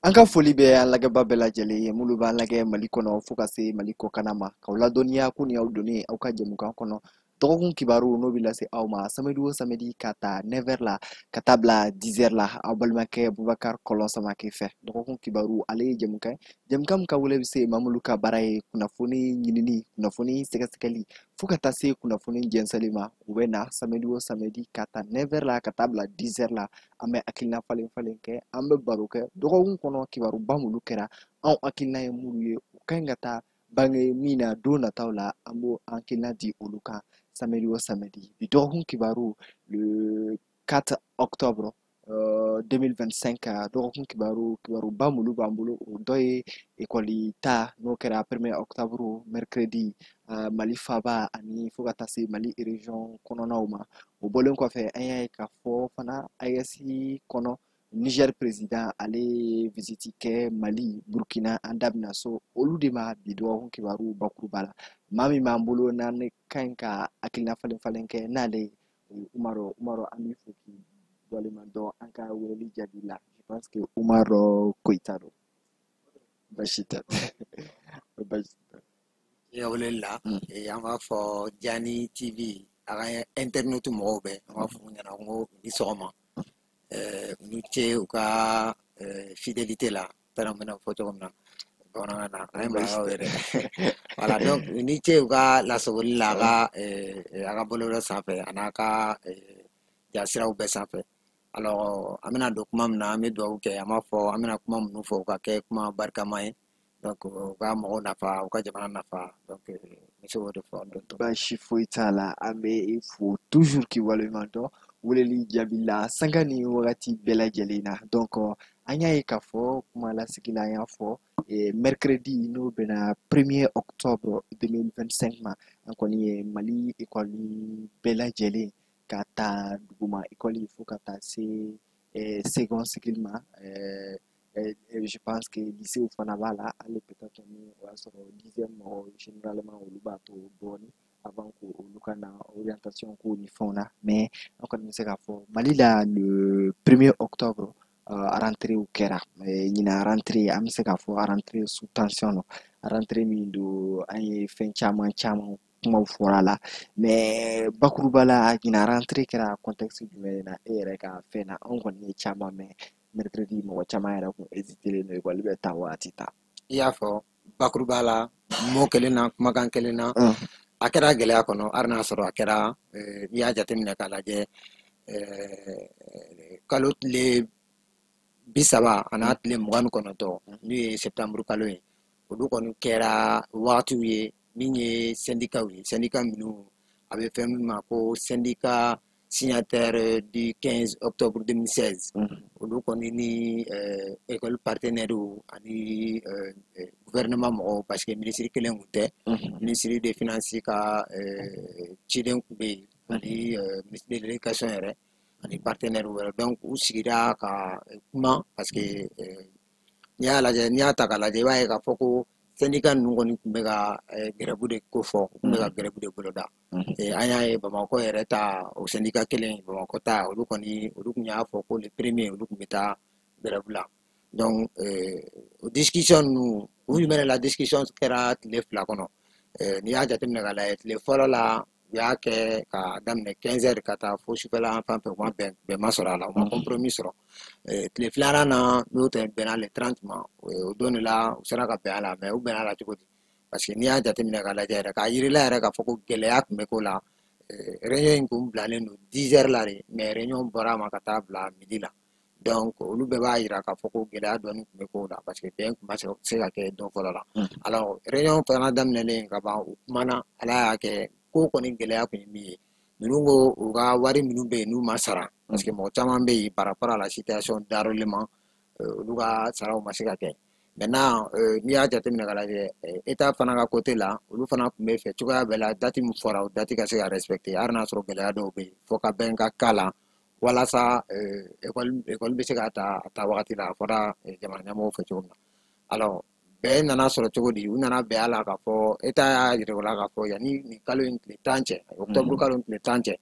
An ka foli bɛ an lajɛba bɛɛ lajɛlen ye minnu b'an lajɛ Mali kɔnɔ fo ka se Mali kɔkanna ma, k'aw ladɔnniya ko nin y'aw donnen aw ka jɛmukan kɔnɔ dɔgɔkun kibaru, n'o bɛ lase aw ma samedi o samedi ka ta 9h la ka taa bila 10h la, aw balimakɛ Bubakar Kɔlɔn Samake fɛ. Dɔgɔkun kibaru, ale ye jɛmukan ye, jɛmukan min ka wele bɛ se maa minnu ka baara ye kunnafoni ɲinini, kunnafoni sɛgɛsɛgɛli, fo ka taa se kunnafoni jɛnsɛnli ma. U bɛ na samedi o samedi ka ta 9h la ka taa bila 10h la. An bɛ hakilina falen falen kɛ, an bɛ baro kɛ dɔgɔkun kɔnɔ, kibaruba minnu kɛra, anw hakilina ye minnu ye, u ka ɲi ka taa bange min na don nataw la, an b'o hakilina di olu kan samedi o samedi. Bi dɔgɔkun kibaru, le 4 octobre 2025, dɔgɔkun kibaru, kibaruba minnu b'an bolo, o dɔ ye ekɔli ta, n'o kɛra 1er octobre mercredi, Mali faaba ani fo ka taa se Mali région kɔnɔnaw ma. O bɔlen kɔfɛ, an y'a ye k'a fɔ fana AES kɔnɔ, Niger président, ale ye visite kɛ Mali, Burkina. An da bɛna so olu de ma bi dɔgɔkun kibaru bakuruba la. Maa min b'an bolo n'an ka ɲi ka hakilina falen falen kɛ n'ale ye, o ye Umaru. Umaru, an b'i fo k'i waleɲuman dɔn an ka weleli jaabi la. Je pense que Umaru Koyita don, baasi tɛ, baasi tɛ. I ka weleli la, an b'a fɔ Jani TV a ka internet mɔgɔw bɛɛ, an b'a fɔ u ɲɛna ko u ni sɔgɔma, u ni ce u ka fidélité la. N t'a dɔn n bɛna fɔ cogo min na bamanankan na, an ye marakaw ye dɛ. Voilà, donc u ni ce u ka lasɔgɔli la a ka bɔlɔlɔ sanfɛ a n'a ka jasiraw bɛɛ sanfɛ. Alors, an bɛna don kuma min na, an bɛ dugawu kɛ, an b'a fɔ an bɛna kuma minnu fɔ, u ka kɛ kuma barikama ye, donc u ka mɔgɔw nafa, u ka jamana nafa. Donc n bɛ se k'o de fɔ don tɔ. Baasi foyi t'a la, an bɛ i fo toujours k'i waleɲuman dɔn weleli jaabi la sanga ni wagati bɛɛ lajɛlen na. Donc an y'a ye k'a fɔ kuma lasigi la, an y'a fɔ mercredi, n'o bɛnna 1er octobre 2025 ma, an kɔni ye Mali ekɔli bɛɛ lajɛlen ka taa duguma ekɔli fo ka taa se second cycle ma. Je pense que lycée fana b'a la hali peut-être ni o y'a sɔrɔ dixième mɔgɔw, généralement olu b'a to dɔɔni avant k'olu ka na orientation ko ni fɛnw na. Mais an kɔni bɛ se k'a fɔ Mali la, le 1er octobre, rentrée kɛra. Ɲinan rentrée, an bɛ se k'a fɔ rentrée sous tension don, rentrée min don, an ye fɛn caman caman kumaw fɔra a la. Mais bakuruba la, ɲinan rentrée kɛra contexte jumɛn na e yɛrɛ ka fɛn na? Anw kɔni ye caman mɛn mercredi, mɔgɔ caman yɛrɛ kun hésité don ekɔli bɛ taa waati ta. I y'a fɔ bakuruba la, mot kelen na, kumakan kelen na, a kɛra gɛlɛya kɔnɔ, hali n'a sɔrɔ a kɛra, n'i y'a jateminɛ k'a lajɛ, kalo tile 30 a n'a tile 29, n'o ye septembre kalo ye, olu kɔni kɛra wagatiw ye min ye syndicats ye, syndicat minnu a bɛ fɛn min ma ko syndicat signataire du 15 octobre 2016, olu kɔni ni école partenaire ani gouvernement mɔgɔw, parce que ministre kelen kun tɛ, ministre des finances ka ciden kun bɛ yen, ani ministre de l'éducation yɛrɛ ani partenaire wɛrɛ. Donc u sigira ka kuma, parce que n'i y'a lajɛ, n'i y'a ta k'a lajɛ, i b'a ye k'a fɔ ko syndicat ninnu kɔni tun bɛ ka grève de ko fɔ, u tun bɛ ka grève de boloda. An y'a ye Bamakɔ yɛrɛ ta, o syndicat kelen Bamakɔ ta, olu kɔni olu tun y'a fɔ ko le premier olu tun bɛ taa grève la. Donc o discussion ninnu, kun jumɛn de la discussion kɛra tile 2 kɔnɔ? N'i y'a jateminɛ k'a lajɛ, tile fɔlɔ la, u y'a kɛ ka daminɛ 15 heures ka taa fo sufɛla fan fɛ, u ma bɛn, bɛn ma sɔrɔ a la, u ma compromis sɔrɔ. Tile filanan na, n'o tɛ bɛnna le 30 ma, o don de la u sera ka bɛn a la. Mais u bɛnna a la cogo di? Parce que n'i y'a jateminɛ k'a lajɛ yɛrɛ, k'a yir'i la yɛrɛ k'a fɔ ko gɛlɛya tun bɛ ko la, réunion in kun bilalen don 10 heures la de, mais réunion bɔra a ma ka taa bila midi la. Donc olu bɛɛ b'a yira k'a fɔ ko gɛlɛya dɔɔni tun bɛ ko la, parce que bɛn tun ma se ka kɛ don fɔlɔ la. Alors réunion fana daminɛlen ka ban, u kumana, Ala y'a kɛ ko kɔni gɛlɛya kun ye min ye, ninnu ko u ka wari minnu bɛ yen n'u ma sara, parce que mɔgɔ caman bɛ yen, par rapport à la situation d'enrôlement, olu ka saraw ma se ka kɛ. Maintenant, n'i y'a jateminɛ k'a lajɛ, état fana ka côté la, olu fana tun bɛ fɛ cogoya bɛɛ la date min fɔra, o date ka se ka respecter, hali n'a sɔrɔ gɛlɛya dɔw bɛ yen, fo ka bɛn ka k'a la walasa école bɛ se ka ta a ta wagati la, a fɔra jamana ɲɛmɔgɔw fɛ cogo min na. Alors bɛn nana sɔrɔ cogo di? U nana bɛn a la k'a fɔ état y'a yira u la k'a fɔ yanni nin kalo in tile 10 cɛ, octobre kalo in tile 10 cɛ,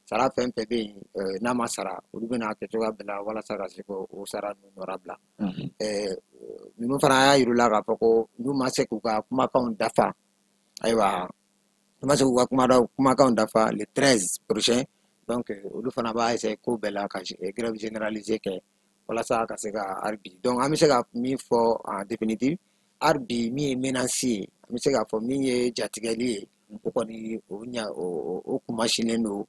Sara fɛn fɛn bɛ yen n'a ma sara, olu bɛna kɛ cogoya bɛɛ la walasa ka se k'o sara ninnu nɔrabila. Ninnu fana y'a yir'u la k'a fɔ ko n'u ma se k'u ka kumakanw dafa, ayiwa, n'u ma se k'u ka kumakanw dafa le 13 prochain, donc olu fana b'a essayer ko bɛɛ la ka grève généralisée kɛ walasa ka se ka hali bi. Donc an bɛ se ka min fɔ en définitive, hali bi min ye menace ye, an bɛ se k'a fɔ min ye jatigɛli ye, o kɔni o ɲa o kunmasinnen don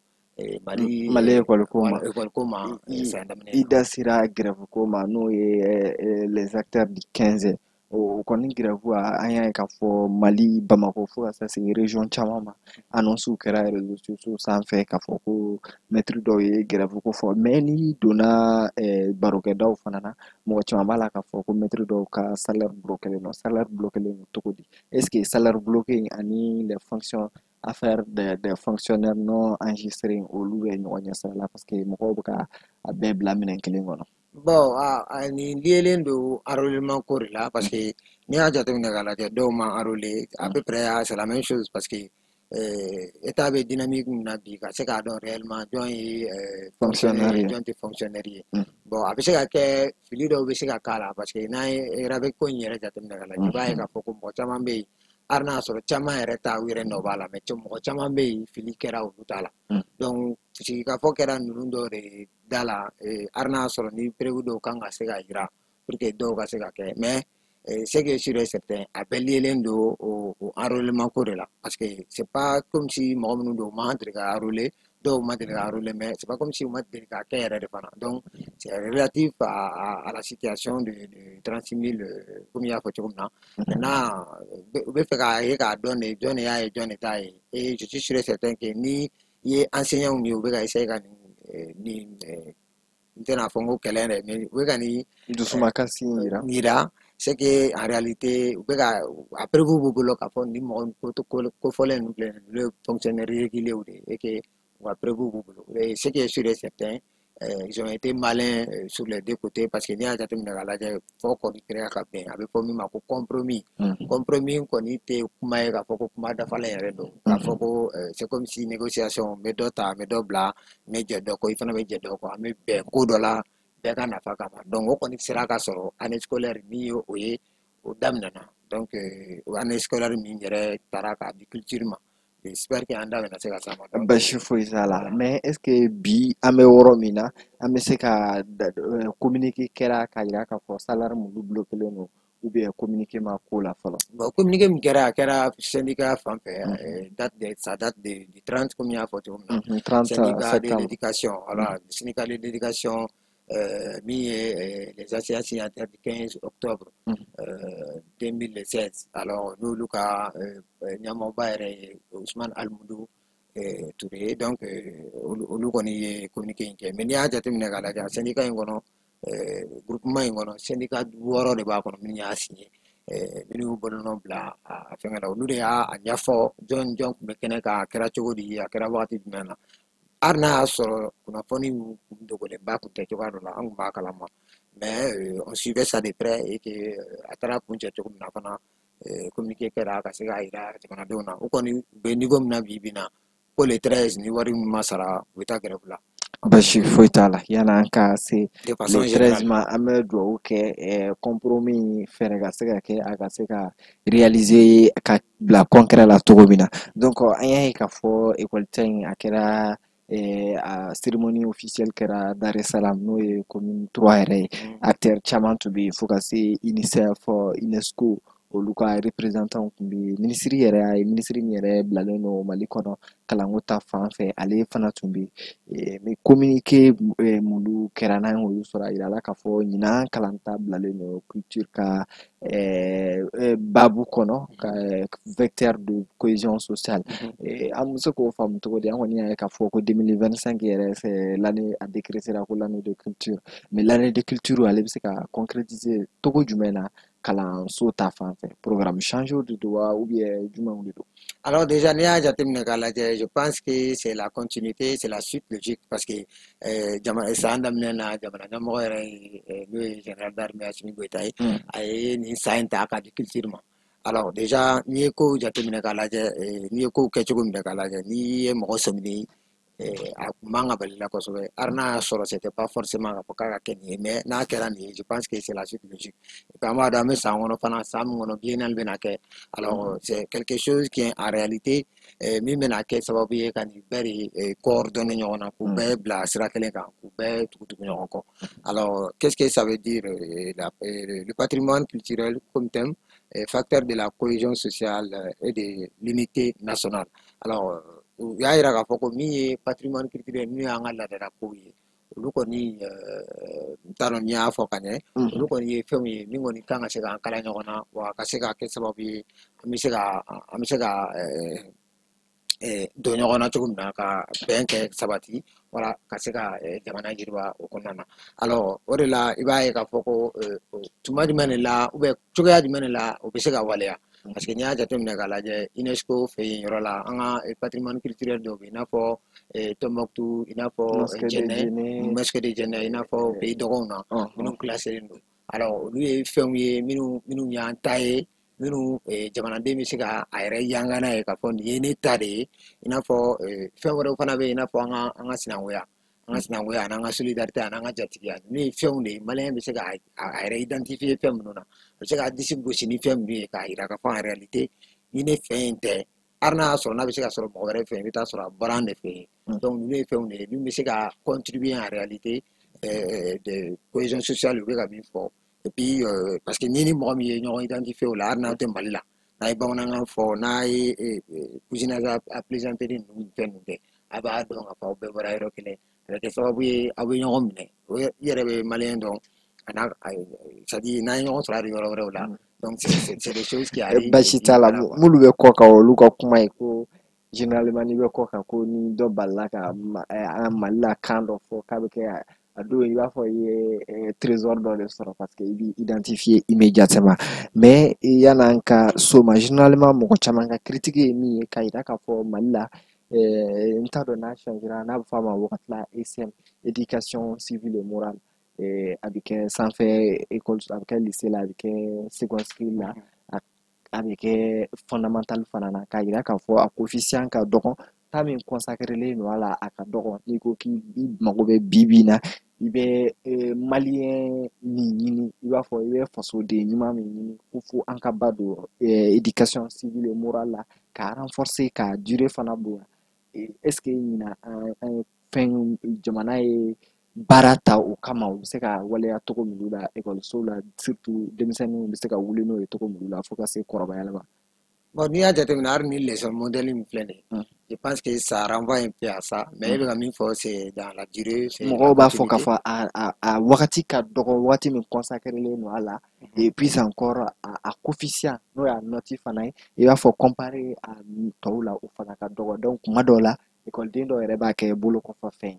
Mali Mali école ko ma. École ko ma san daminɛ. I da sera grève ko ma, n'o ye les acteurs du 15, o kɔni grève, an y'a ye k'a fɔ Mali, Bamakɔ, fo ka taa se région caman ma, annonce kɛra réseaux sociaux sanfɛ k'a fɔ ko maître dɔw ye grève ko fɔ. Mais n'i donna barokɛdaw fana na, mɔgɔ caman b'a la k'a fɔ ko maître dɔw ka salaire bloqué don. Salaire bloqué don cogo di? Est ce que salaire bloqué ani les fonctions, affaire des fonctionnaires non enregistrés, olu bɛ ɲɔgɔn ɲɛ sira la? Parce que mɔgɔw bɛ ka a bɛɛ bila minɛn kelen kɔnɔ. Bon, a nin liélen don enrôlement ko de la, parce que n'i y'a jateminɛ k'a lajɛ, dɔw ma enrôler. À peu près c'est la même chose, parce que état bɛ dynamique min na bi, ka se k'a dɔn réellement jɔn ye fonctionnaire ye, jɔn tɛ fonctionnaire ye. Bon, a bɛ se ka kɛ fili dɔw bɛ se ka k'a la, parce que n'an ye RAVEC ko in yɛrɛ jateminɛ k'a lajɛ, i b'a ye k'a fɔ ko mɔgɔ caman bɛ yen, hali n'a sɔrɔ caman yɛrɛ ta u yɛrɛ nɔ b'a la, mais mɔgɔ caman bɛ yen, fili kɛra olu ta la. Donc sigikafɔ kɛra ninnu dɔw de da la, hali n'a sɔrɔ ni preuve dɔw kan ka se ka yira pour que dɔw ka se ka kɛ. Mais ce qui est sûr et certain, a bɛɛ liélen don o enrôlement ko de la, parce que c'est pas comme si mɔgɔ minnu don u ma deli ka enrôler, dɔw ma deli ka enrôler, mais c'est pas comme si u ma deli ka kɛ yɛrɛ de fana. Donc c'est relatif à la situation de 36 000, komi i y'a fɔ cogo min na. Maintenant, u bɛ fɛ k'a ye k'a dɔn de jɔn de y'a ye, jɔn de t'a ye. Et je suis sûr et certain que ni i ye enseignants ye, u bɛ ka essayer ka nin, n tɛna fɔ n ko kɛlɛ dɛ, mais u bɛ ka nin dusumakasi yira. Yira, c'est que en réalité u bɛ ka a preuve b'u bolo k'a fɔ nin mɔgɔ kofɔlen ninnu filɛ nin ye, olu ye fonctionnaires réguliers de ye, et que u ka preuve b'u bolo. Et ce qui est sûr et certain, ils ont été malins sur les deux côtés, parce que n'i y'a jateminɛ k'a lajɛ, fɔ kɔni kɛra ka bɛn, a bɛ fɔ min ma ko compromis. Compromis kɔni tɛ kuma ye k'a fɔ ko kuma dafalen yɛrɛ don, k'a fɔ ko c'est comme si négociation, n bɛ dɔ ta, n bɛ dɔ bila, n bɛ jɛ dɔ kɔ, i fana bɛ jɛ dɔ kɔ, an bɛ bɛn ko dɔ la bɛɛ ka nafa kama. Donc o kɔni sera ka sɔrɔ année scolaire min ye, o ye o daminɛna. Donc année scolaire min yɛrɛ taara k'a di culture ma, j'espère que an da bɛna se ka s'a ma. Basi foyi t'a la. Mais est ce que bi an bɛ yɔrɔ min na, an bɛ se ka communiqué kɛra k'a yira k'a fɔ salaire minnu bloqué don, ou bien communiqué ma ko la fɔlɔ? Bon, communiqué min kɛra, a kɛra syndicat fan fɛ, date de ça date de du 30, comme i y'a fɔ cogo min na. 30. Syndicat de l'éducation, voilà, syndicat de l'éducation, min ye les enseignants signataires du 15 octobre 2016. Alors n'olu ka ɲɛmɔgɔba yɛrɛ ye Ousmane Alimudu Touré. Donc olu kɔni ye communiqué in kɛ. Mais n'i y'a jateminɛ k'a lajɛ, syndicat in kɔnɔ, groupement in kɔnɔ, syndicat 6 de b'a kɔnɔ minnu y'a signé, minnu y'u bolonɔ bila a fɛngɛ la, olu de y'a ɲɛfɔ jɔn jɔn tun bɛ kɛnɛ kan, a kɛra cogo di, a kɛra wagati jumɛn na. Hali n'a y'a sɔrɔ kunnafoni dogolenba tun tɛ cogoya dɔ la, an tun b'a kalama, mais on suivait ça de près, et que a taara kuncɛ cogo min na fana, communiqué kɛra ka se k'a yira jamanadenw na. O kɔni u bɛ niveau min na bi bi in na, ko le 13, ni wari min ma sara, u bɛ taa grève la. Basi foyi t'a la. Yan'an ka se le 13 ma, an bɛ dugawu kɛ compromis fɛɛrɛ ka se ka kɛ, a ka se ka réaliser ka bila concret la cogo min na. Donc an y'a ye k'a fɔ école ta in, a kɛra a cérémonie officielle kɛra Dar es Salaam, n'o ye commune 3 yɛrɛ ye. Acteur caman tun bɛ yen, fo ka se UNICEF, UNESCO, olu ka représentant tun bɛ yen. Minisiri yɛrɛ y'a ye, minisiri min yɛrɛ bilalen don Mali kɔnɔ kalanko ta fan fɛ, ale fana tun bɛ yen. Mais communiqué minnu kɛra, n'an y'olu sɔrɔ, a yirala k'a fɔ ɲinan kalanta bilalen don culture ka babu kɔnɔ, ka vecteur de cohésion sociale. An bɛ se k'o faamu cogo di? An kɔni y'a ye k'a fɔ ko 2025 yɛrɛ, c'est l'année a décrété ko l'année de culture. Mais l'année de culture, ale bɛ se ka concrétiser cogo jumɛn na kalanso ta fan fɛ? Programme changé de don wa, ou bien jumɛnw de don? Alors déjà, n'i y'a jateminɛ k'a lajɛ, je pense que c'est la continuité, c'est la suite logique, parce que jama san daminɛ na, jamana ɲɛmɔgɔ yɛrɛ ye, n'o ye général d'armée Assimi Goïta ye, a ye nin san in ta k'a di culture ma. Alors déjà, n'i ye kow jateminɛ k'a lajɛ, n'i ye kow kɛcogo minɛ k'a lajɛ, n'i ye mɔgɔ sɔminen A kun man ka bali la kosɛbɛ. Hali n'a y'a sɔrɔ c'était pas forcément k'a fɔ k'a ka kɛ nin ye, mais n'a kɛra nin ye, je pense que c'est la suite logique. Et puis an b'a dɔn an bɛ san kɔnɔ fana, san min kɔnɔ biennale bɛna kɛ. Alors c'est quelque chose qui est en réalité min bɛna kɛ sababu ye ka nin bɛɛ de coordonner ɲɔgɔn na, k'u bɛɛ bila sira kelen kan, k'u bɛɛ tugu-tugu ɲɔgɔn kɔ. Alors qu'est-ce que ça veut dire, le patrimoine culturel comme thème, facteur de la cohésion sociale et de l'unité nationale? Alors u y'a yira k'a fɔ ko min ye patrimoine culturel, min y'an ka laadala kow ye, olu kɔni, n t'a dɔn n'i y'a fɔ ka ɲɛ, olu kɔni ye fɛnw ye min kɔni kan ka se k'an kala ɲɔgɔn na, wa ka se ka kɛ sababu ye an bɛ se ka don ɲɔgɔn na cogo min na, ka bɛn kɛ sabati, wala ka se ka jamana yiriwa o kɔnɔna na. Alors o de la i b'a ye k'a fɔ ko tuma jumɛn de la ou bien cogoya jumɛn de la o bɛ se ka waleya? Parce que n'i y'a jateminɛ k'a lajɛ, UNESCO fɛ yen yɔrɔ la, an ka patrimoine culturel dɔw bɛ yen, i n'a fɔ Tombouctou, i n'a fɔ Djenné, mosquée de Djenné, i n'a fɔ pays dɔgɔw na minnu classé don. Alors olu ye fɛnw ye minnu y'an ta ye, minnu jamanaden bɛ se ka a yɛrɛ yanga n'a ye k'a fɔ nin ye ne ta de ye. I n'a fɔ fɛn wɛrɛw fana bɛ yen, i n'a fɔ an ka sinankunya an'an ka solidarité an'an ka jatigiya. Ninnu ye fɛnw de ye malien bɛ se ka a yɛrɛ identifier fɛn minnu na, a bɛ se k'a disi gosi ni fɛn minnu ye, k'a yira k'a fɔ en réalité ni ne fɛn in tɛ, hali n'a y'a sɔrɔ n'a bɛ se ka sɔrɔ mɔgɔ wɛrɛ fɛ yen, i bɛ taa sɔrɔ a bɔra an de fɛ yen. Donc ninnu ye fɛnw de ye min bɛ se ka contribuer en réalité de cohésion sociale u bɛ ka min fɔ. Et puis parce que ni mɔgɔ min ye ɲɔgɔn identifier o la, hali n'aw tɛ Mali la, n'a ye bamanankan fɔ, n'a ye cousinage à plaisanterie ninnu fɛn ninnu kɛ, a b'a dɔn k'a fɔ aw bɛɛ bɔra yɔrɔ kelen. A bɛ kɛ sababu ye aw bɛ ɲɔgɔn minɛ, i yɛrɛ bɛ malien dɔn a n'a, c'est à dire n'an ye ɲɔgɔn sɔrɔ hali yɔrɔ wɛrɛw la. Donc c'est des choses qui arrivent. Basi t'a la. Minnu bɛ kɔ kan, olu ka kuma ye ko généralement n'i bɛ kɔ kan, ko ni dɔ balila ka an Mali la kan dɔ fɔ, k'a bɛ kɛ a don i b'a fɔ i ye trésor dɔ de sɔrɔ, parce que i b'i identifier immédiatement. Mais yan'an ka s'o ma, généralement mɔgɔ caman ka critique ye min ye, k'a yira k'a fɔ Mali la, n t'a dɔn n'a changera, n'a bɛ fɔ a ma wagati la ECM, éducation civile et morale, a bɛ kɛ sanfɛ école, a bɛ kɛ lycée la, a bɛ kɛ seconde cycle la, a bɛ kɛ fondamental fana na, k'a yira k'a fɔ a coefficient ka dɔgɔ, temps min consacrélen don a la, a ka dɔgɔ. N'i ko k'i mago bɛ bi bi in na, i bɛ malien min ɲini, i b'a fɔ i bɛ fasoden ɲuman min ɲini, ko fo an ka ba don éducation civile et morale la, k'a renforcer, k'a durée fana bonya. Est ce que ɲina an ye fɛn jamana ye baara ta o kama, u bɛ se ka waleya cogo min la ekɔlisow la, surtout denmisɛnninw bɛ se ka wuli n'o ye cogo min la fo ka se kɔrɔbaya ma? Bon, n'i y'a jateminɛ, hali ni leçon modèle min filɛ nin ye, je pense que ça renvoie un peu à ça. Mais e bɛ ka min fɔ, c'est dans la durée. Mɔgɔw b'a fɔ k'a fɔ a wagati ka dɔgɔ, wagati min consacrélen don a la, et puis encore a coefficient, n'o y'a note fana ye, i b'a fɔ comparé a tɔw la, o fana ka dɔgɔ. Donc kuma dɔw la, ekɔliden dɔw yɛrɛ b'a kɛ bolo kɔfɛ fɛn ye.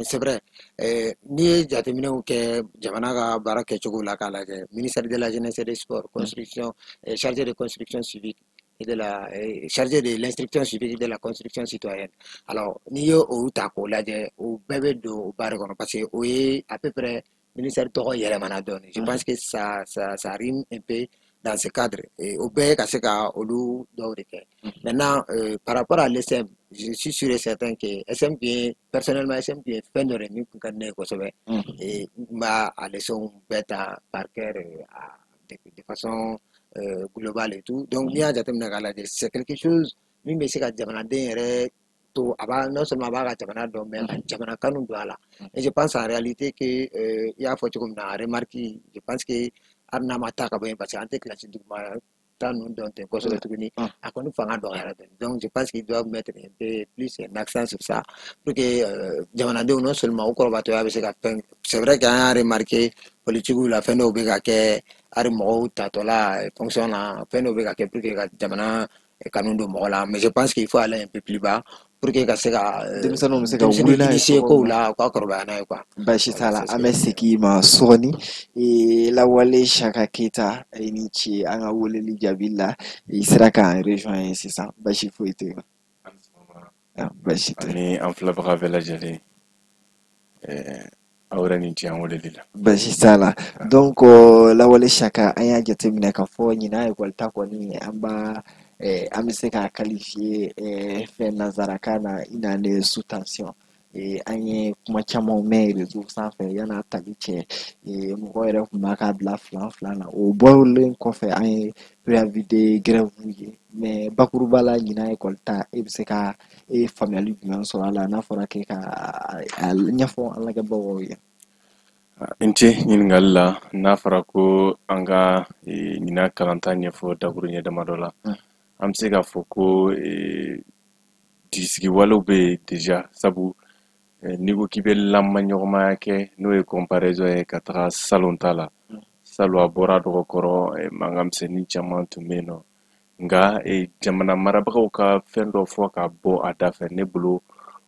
C'est vrai. N'i ye jateminɛw kɛ jamana ka baara kɛcogo la k'a lajɛ, ministère de la Jeunesse et des Sports, construction, chargé de construction civique et de la chargé de l'instruction civique et de la construction citoyenne. Alors n'i ye o ta k'o lajɛ, o bɛɛ bɛ don o baara kɔnɔ, parce que o ye à peu près ministère tɔgɔ yɛlɛmana dɔɔnin. Je pense que ça rime un peu dans ce cadre et o bɛɛ ka se ka olu dɔw de kɛ. Maintenant, par rapport à l'ECM, je suis sûr et certain que ECM tun ye, personnellement, ECM tun ye fɛn dɔ de min tun ka di ne ye kosɛbɛ, et n b'a a leçon bɛɛ ta par cœur de façon globale et tout. Donc n'i y'a jateminɛ k'a lajɛ, c'est quelque chose min bɛ se ka jamanaden yɛrɛ to a b'a, non seulement a b'a ka jamana dɔn, mais ka jamana kanu don a la. Et je pense en réalité que i y'a fɔ cogo min na, a remarque, je pense que hali n'a ma taa ka bɔ yen, parce que an tɛ kilasi duguma ta ninnu dɔn ten kosɛbɛ tuguni, a kɔni fanga dɔgɔyara dɔɔni. Donc je pense qu'ils doivent mettre un peu plus un accent sur ça pour que jamanadenw, non seulement u kɔrɔbatɔya bɛ se ka fɛn. C'est vrai qu'an y'a remarqué politique la, fɛn dɔw bɛ ka kɛ, hali mɔgɔw tatɔla fonction na, fɛn dɔw bɛ ka kɛ pour que ka jamana kanu don mɔgɔ la, mais je pense qu'il faut aller un peu plus bas pour que ka se ka denmisɛnninw bɛ se ka wuli n'a ye initier kow la, u ka kɔrɔbaya n'a ye quoi. Baasi t'a la, an bɛ segin i ma sɔɔni. Lawale Saka Keyita, i ni ce an ka weleli jaabi la, i sera k'an rejoindre sisan, basi foyi tɛ yen, basi tɛ. Ani an filɛbaga bɛɛ lajɛlen, aw yɛrɛ ni ce an weleli la. Basi t'a la. Donc Lawale Saka, an y'a jateminɛ k'a fɔ ɲinan ekɔli ta kɔni, an b'a An bɛ se k'a qualifier fɛn nanzarakan na une année sous tension. An ye kuma camanw mɛn réseau sanfɛ yan'a tali cɛ, mɔgɔ yɛrɛ tun b'a k'a bila filan filan na. O bɔlen kɔfɛ, an ye préavis de grève ye. Mais bakuruba la, ɲinan école ta, e bɛ se ka e faamuyali jumɛn sɔrɔ a la, n'a fɔra k'e ka a ɲɛfɔ an lajɛbagaw ye? N ce ɲininkali la. N'a fɔra ko an ka ɲinan kalanta ɲɛfɔ dakuruɲɛ damadɔ la, an bɛ se k'a fɔ ko jigisigiwalew bɛ yen déjà, sabu n'i ko k'i bɛ lamaɲɔgɔnmaya kɛ, n'o ye comparaison ye ka taga salon ta la, salon a bɔra dɔgɔkɔrɔ, mankan misɛnnin caman tun bɛ yen nɔ. Nka jamana marabagaw ka fɛn dɔ fɔ ka bɔ a da fɛ, ne bolo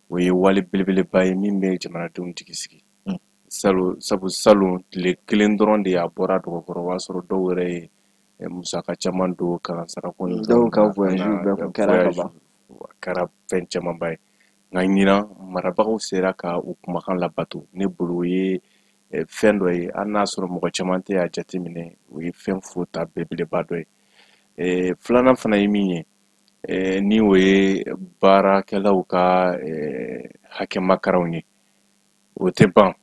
o ye wale belebeleba ye min bɛ jamanadenw jigi sigi. Sabu salon tile kelen dɔrɔn de a bɔra dɔgɔkɔrɔ, o y'a sɔrɔ dɔw yɛrɛ ye musaka caman don kalansarako ni dɔw ka voyage bɛɛ kun kɛra ka ban. A kɛra fɛn camanba ye. Nka ɲinan marabagaw sera ka u kumakan labato. Ne bolo o ye fɛn dɔ ye, hali n'a sɔrɔ mɔgɔ caman tɛ a jateminɛ, o ye fɛn fota belebeleba dɔ ye. Filanan fana ye min ye, ni o ye baarakɛlaw ka hakɛ makaranw ye, o tɛ ban.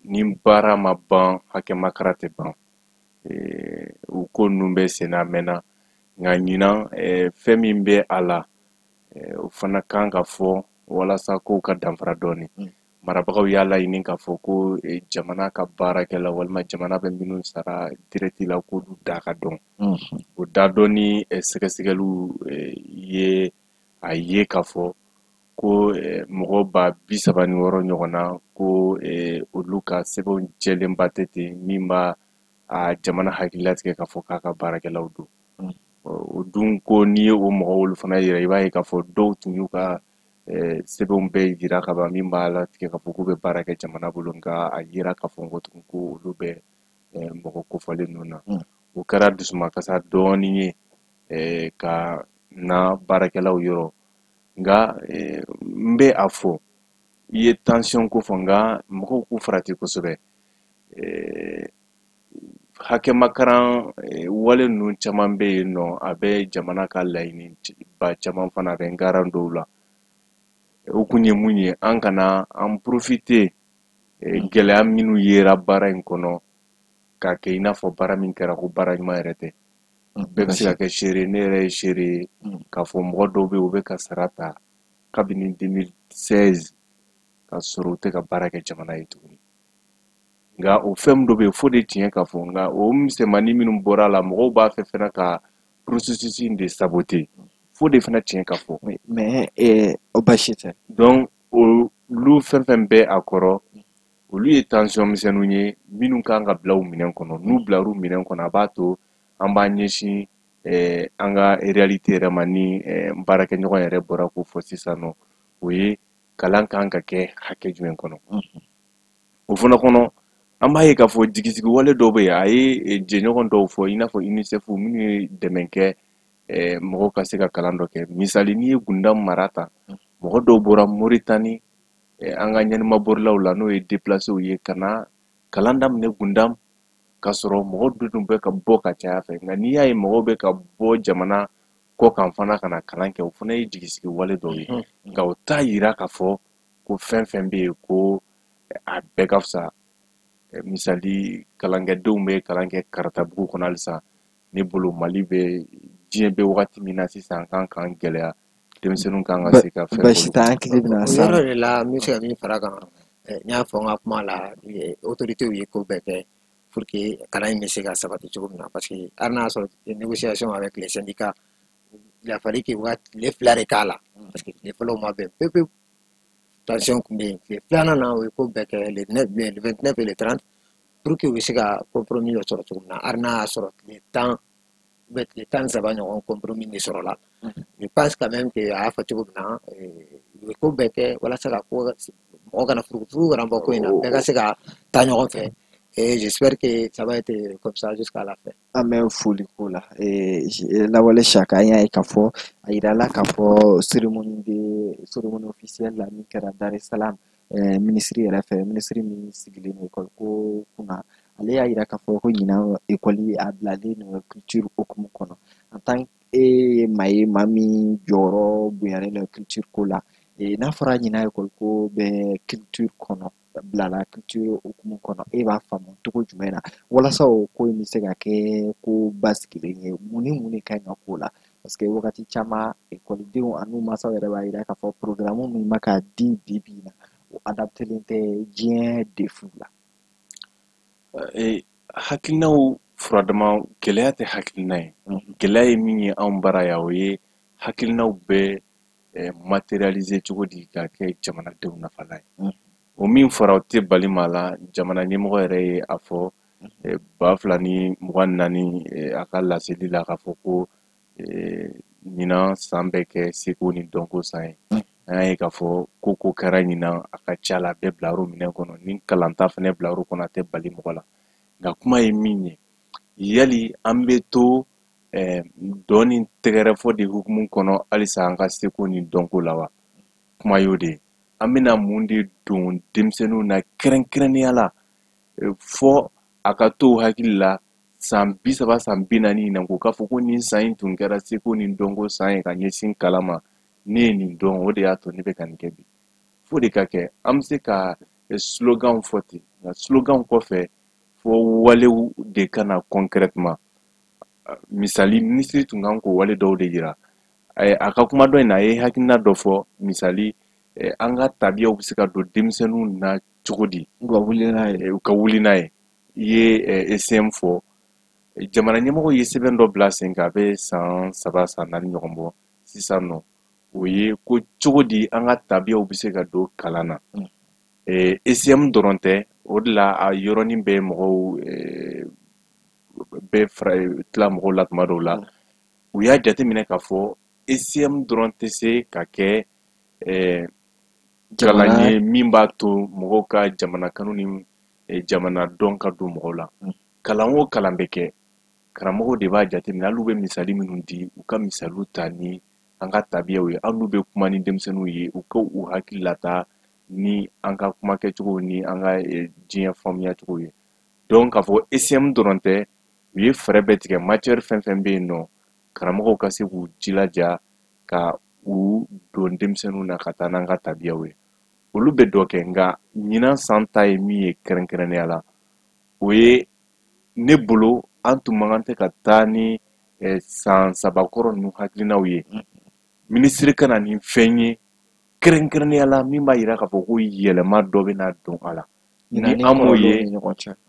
Ni baara ma ban, hakɛ makara tɛ ban. O ko ninnu bɛ sen na a mɛnna. Nka ɲinan, fɛn min bɛ a la, o fana kan ka fɔ walasa kow ka danfara dɔɔni. Marabagaw y'a laɲini k'a fɔ ko jamana ka baarakɛla walima jamana bɛ minnu sara direct la, k'olu da ka dɔn. O da dɔnni sɛgɛsɛgɛliw ye a ye k'a fɔ ko mɔgɔ 36 000 ɲɔgɔn na, ko olu ka sɛbɛnw jɛlenba tɛ ten, min b'a a jamana hakililatigɛ k'a fɔ k'a ka baarakɛlaw don. O dun ko n'i ye o mɔgɔw olu fana yira, i b'a ye k'a fɔ dɔw tun y'u ka sɛbɛnw bɛɛ jira ka ban, min b'a latigɛ k'a fɔ k'u bɛ baara kɛ jamana bolo. Nka a yira k'a fɔ ko tugun ko olu bɛ mɔgɔ kofɔlen ninnu na. O kɛra dusumakasa dɔɔni ye ka na baarakɛlaw yɔrɔ. Nka n bɛ a fɔ, i ye tension ko fɔ, nka mɔgɔw k'u farati kosɛbɛ. Hakɛ makaran wale ninnu caman bɛ yen nɔ, a bɛ jamana ka laɲini ba caman fana, a bɛ ngaran dɔw la. O kun ye mun ye? An kana an profiter gɛlɛya minnu yera baara in kɔnɔ k'a kɛ i n'a fɔ baara min kɛra ko baara ɲuman yɛrɛ tɛ. Bɛɛ bɛ se ka kɛ seere, ne yɛrɛ ye seere ye k'a fɔ mɔgɔ dɔw bɛ yen, u bɛ ka sara ta kabini 2016 ka sɔrɔ u tɛ ka baara kɛ jamana ye tuguni. Nka o fɛn dɔ bɛ yen fo de tiɲɛ ka fɔ. Nka o misɛnmanin minnu bɔra a la, mɔgɔw b'a fɛ fana ka processus in de saboter, fo de fana tiɲɛ ka fɔ. Mais o baasi tɛ. Donc olu fɛn fɛn bɛ a kɔrɔ, olu ye tension misɛnninw ye minnu kan ka bila u minɛn kɔnɔ. N'u bilar'u minɛn kɔnɔ, a b'a to an b'an ɲɛsin an ka réalité yɛrɛ ma. Ni n baarakɛɲɔgɔn yɛrɛ bɔra k'o fɔ sisan nɔ, o ye kalan kan ka kɛ hakɛ jumɛn kɔnɔ. O fana kɔnɔ, an b'a ye k'a fɔ jigisigi wale dɔw bɛ yen. A ye jɛɲɔgɔn dɔw fɔ, i n'a fɔ UNICEF minnu ye dɛmɛ kɛ mɔgɔw ka se ka kalan dɔ kɛ. Misali, n'i ye Gundam mara ta, mɔgɔ dɔw bɔra Moritani, an ka ɲɛnɛmaborilaw la, n'o ye déplacés ye, ka na kalan daminɛ Gundam, k'a sɔrɔ mɔgɔ dun bɛ ka bɔ ka caya fɛ. Nka n'i y'a ye mɔgɔw bɛ ka bɔ jamana kɔ kan fana ka na kalan kɛ, o fana ye jigisigi wale dɔw ye. Nka o t'a yira k'a fɔ ko fɛn fɛn bɛ yen ko a bɛɛ ka fisa. Misali, kalankɛdenw bɛ kalan kɛ Karatabugu kɔnɔ halisa. Ne bolo, Mali bɛ diɲɛ bɛ wagati min na sisan, an kan k'an gɛlɛya, denmisɛnninw kan ka se ka fɛn. Baasi tɛ, an hakili bɛna O s'a ma. yɔrɔ de la, n bɛ se ka min fara kan, n y'a fɔ n ka kuma la, autorités ye ko bɛɛ kɛ pour que kalan in bɛ se ka sabati cogo min na, parce que hali n'a y'a sɔrɔ négociation avec les syndicats, il a fallu que u ka tile 2 de k'a la, parce que tile fɔlɔw ma bɛn pewu pewu, tension tun bɛ yen. Tile filanan na, u ye ko bɛɛ kɛ le 9, le 29 et le 30, pour que u bɛ se ka compromis dɔ sɔrɔ cogo min na. Hali n'a y'a sɔrɔ tile 10 ou bien tile 13 ɲɔgɔn, compromis de sɔrɔla. Je pense quand même que a y'a fɔ cogo min na, u ye ko bɛɛ kɛ walasa ka ko mɔgɔ kana furugu kana bɔ ko in na, bɛɛ ka se ka taa ɲɔgɔn fɛ, et j'espère que ça va être comme ça jusqu'à la fin. An bɛ foli ko la. Lawale Saka, an y'a ye k'a fɔ a yirala k'a fɔ cérémonie de cérémonie officielle la min kɛra Dar es Salaam, minisiri yɛrɛ fɛ, minisiri min sigilen don école ko kunna, ale y'a yira k'a fɔ ko ɲinan école a bilalen don culture hokumu kɔnɔ en tant E ye maa ye, maa min jɔyɔrɔ bonyalen don culture ko la. N'a fɔra ɲinan école ko bɛ culture kɔnɔ, bilala culture hukumu kɔnɔ, e b'a faamu cogo jumɛn na walasa o ko in bɛ se ka kɛ ko basigilen ye? Mun ni mun de ka ɲi ka k'o la? Parce que wagati caman ekɔlidenw ani mansaw yɛrɛ b'a jira k'a fɔ programme min bɛ ka di bi bi in na, o adaptelen tɛ diɲɛ défi la. Hakilinaw furadama, gɛlɛya tɛ hakilina ye. Gɛlɛya ye min ye anw bara yan, o ye hakilinaw bɛ matérialiser cogo di ka kɛ jamanadenw nafalan ye. O min fɔra, o tɛ bali maa la. Jamana ɲɛmɔgɔ yɛrɛ ye a fɔ 2024, a ka laseli la, k'a fɔ ko ɲinan san bɛ kɛ seko ni dɔnko san ye. An y'a ye k'a fɔ ko ko kɛra ɲinan, a ka ca la, a bɛɛ bilar'o minɛn kɔnɔ. Ni kalanta fɛnɛ bilar'o kɔnɔ, a tɛ bali mɔgɔ la. Nka kuma ye min ye, yali an bɛ to dɔn ni tɛgɛrɛfɔ de hukumu kɔnɔ halisa an ka seko ni dɔnko la wa? Kuma y'o de ye. An bɛna mun de don denmisɛnninw na kɛrɛnkɛrɛnnenya la fɔ a ka to hakili la san 30, san 40 na, k'o k'a fɔ ko nin san in tun kɛra seko ni dɔnko san ye ka ɲɛsin kalan ma, ne ye nin dɔn, o de y'a to ne bɛ ka nin kɛ bi? Fo de ka kɛ. An bɛ se ka slogan fɔ ten, nka slogan kɔfɛ, fo walew de ka na concrètement. Misali, minisiri tun kan k'o wale dɔw de yira a ka kuma dɔ in na. A ye hakilina dɔ fɔ, misali, an ka tabiyaw bɛ se ka don denmisɛnninw na cogo di? U ka wuli n'a ye. U ka wuli n'a ye. I ye ECM fɔ. Jamana ɲɛmɔgɔw ye sɛbɛn dɔ bila sen kan, a bɛ san 3, san 4 ɲɔgɔn bɔ sisan nɔ. O ye ko cogo di an ka tabiyaw bɛ se ka don kalan na? ECM dɔrɔn tɛ. O de la a yɔrɔnin bɛ mɔgɔw bɛ fara tila mɔgɔw la tuma dɔw la. U y'a jateminɛ k'a fɔ ECM dɔrɔn tɛ se ka kɛ kalan ye min b'a to mɔgɔw ka jamana kanu ni jamana dɔn ka don mɔgɔw la. Kalan o kalan bɛ kɛ, karamɔgɔw de b'a jateminɛ. Hali u bɛ misali minnu di, u ka misaliw ta ni an ka tabiyaw ye. Hali n'u bɛ kuma ni denmisɛnninw ye, u ka u hakili lata ni an ka kuma kɛcogo ni an ka diɲɛ faamuya cogo ye. Donc k'a fɔ ECM dɔrɔn tɛ, u ye fɛɛrɛ bɛɛ tigɛ, matière fɛn fɛn bɛ yen nɔ, karamɔgɔw ka se k'u jilaja ka u don denmisɛnninw na ka taa n'an ka tabiyaw ye. Olu bɛ dɔ kɛ. Nka ɲinan san ta ye min ye kɛrɛnkɛrɛnnenya la, o ye ne bolo, an tun man kan tɛ ka taa ni san 3 kɔrɔ ninnu hakilinaw ye. Minisiri ka na ni fɛn ye kɛrɛnkɛrɛnnenya la min b'a yira k'a fɔ ko yɛlɛma dɔ bɛna don a la. Ni an m'o ye,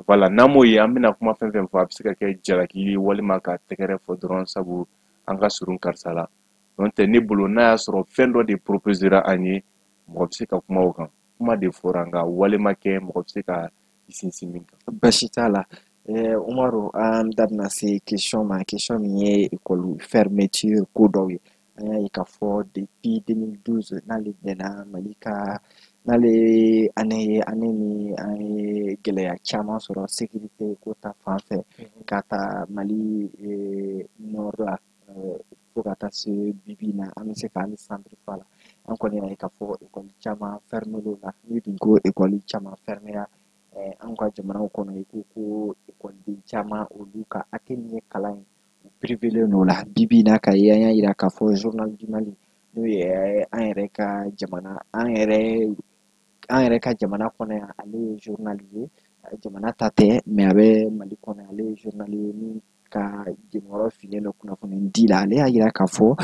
voilà, n'an m'o ye, an bɛna kuma fɛn fɛn fɔ, a bɛ se ka kɛ jalaki ye walima ka tɛgɛrɛ fɔ dɔrɔn, sabu an ka surun karisa la. N'o tɛ, ne bolo, n'a y'a sɔrɔ fɛn dɔ de proposera an ye, mɔgɔ bɛ se ka kuma o kan. Kuma de fɔra, nka walima kɛ mɔgɔ bɛ se ka i sinsin min kan. Basi t'a la. Umaru, an da bɛna se question ma, question min ye école fermeture ko dɔw ye. An y'a ye k'a fɔ depuis 2012, n'ale bɛnna Mali ka n'ale année ye, année min an ye gɛlɛya caman sɔrɔ sécurité ko ta fan fɛ, ka taa Mali nord la fo ka taa se bi bi in na, an bɛ se ka hali centre fɔ a la. An kɔni y'a ye k'a fɔ école caman fermé la. N'i dun ko école caman fermé anw ka jamanaw kɔnɔ, i ko ko ekɔliden caman, olu ka hakɛ min ye kalan ye, u privélen don o la. Bi bi in na, ka ye an y'a yira k'a fɔ Journal du Mali, n'o ye an yɛrɛ ka jamana, an yɛrɛ ka jamana kɔnɔ yan, ale ye journal ye, jamana ta tɛ, mais a bɛ Mali kɔnɔ. Ale ye journal ye min ka jɛyɔrɔ finnen don kunnafoni di la. Ale y'a yira k'a fɔ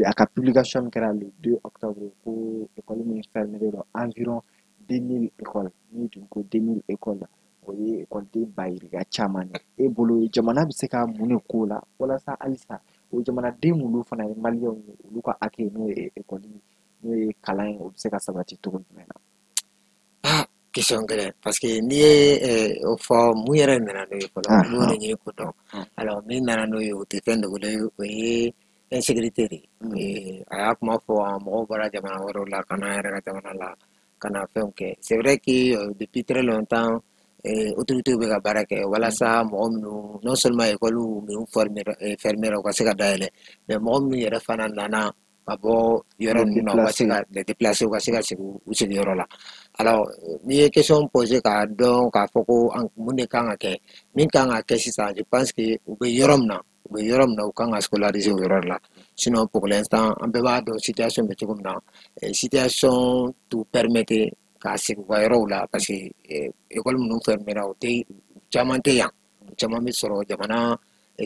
a ka publication min kɛra le 2 octobre, ko école min fermé don, environ 2000 écoles. N'i dun ko 2000 écoles, o ye ekɔliden ba yirika caman ye. E bolo, jamana bɛ se ka mun de k'o la walasa halisa o jamanaden minnu fana ye maliyɛnw ye, olu ka hakɛ, n'o ye ekɔli, n'o ye kalan ye, o bɛ se ka sabati cogo jumɛn na? Ah, question gɛlɛn, parce que n'i ye o fɔ, mun yɛrɛ nana n'o ye fɔlɔ, n b'o de ɲini k'o dɔn. Alors, min nana n'o ye, o tɛ fɛn dogolen ye, o ye insécurité de ye. A y'a kuma fɔ, mɔgɔw bɔra jamana wɛrɛw la ka na an yɛrɛ ka jamana la ka na fɛnw kɛ. C'est vrai que depuis très longtemps, autorités bɛ ka baara kɛ walasa mɔgɔ minnu, non seulement école minnu fermé u ka se ka dayɛlɛ, mais mɔgɔ minnu yɛrɛ fana nana ka bɔ yɔrɔ ninnu na, u ka se ka les déplacer, u ka se ka segin u sigiyɔrɔ la. Alors, n'i ye question posé k'a dɔn k'a fɔ ko mun de kan ka kɛ, min kan ka kɛ sisan, je pense que u bɛ yɔrɔ min na, u bɛ yɔrɔ min na, u kan ka scolariser o yɔrɔ la. Sinon, pour l'instant, an bɛɛ b'a dɔn situation bɛ cogo min na, situation t'u permettre ka segin u ka yɔrɔw la, parce que école minnu fermera, o tɛ caman tɛ yan, caman bɛ sɔrɔ jamana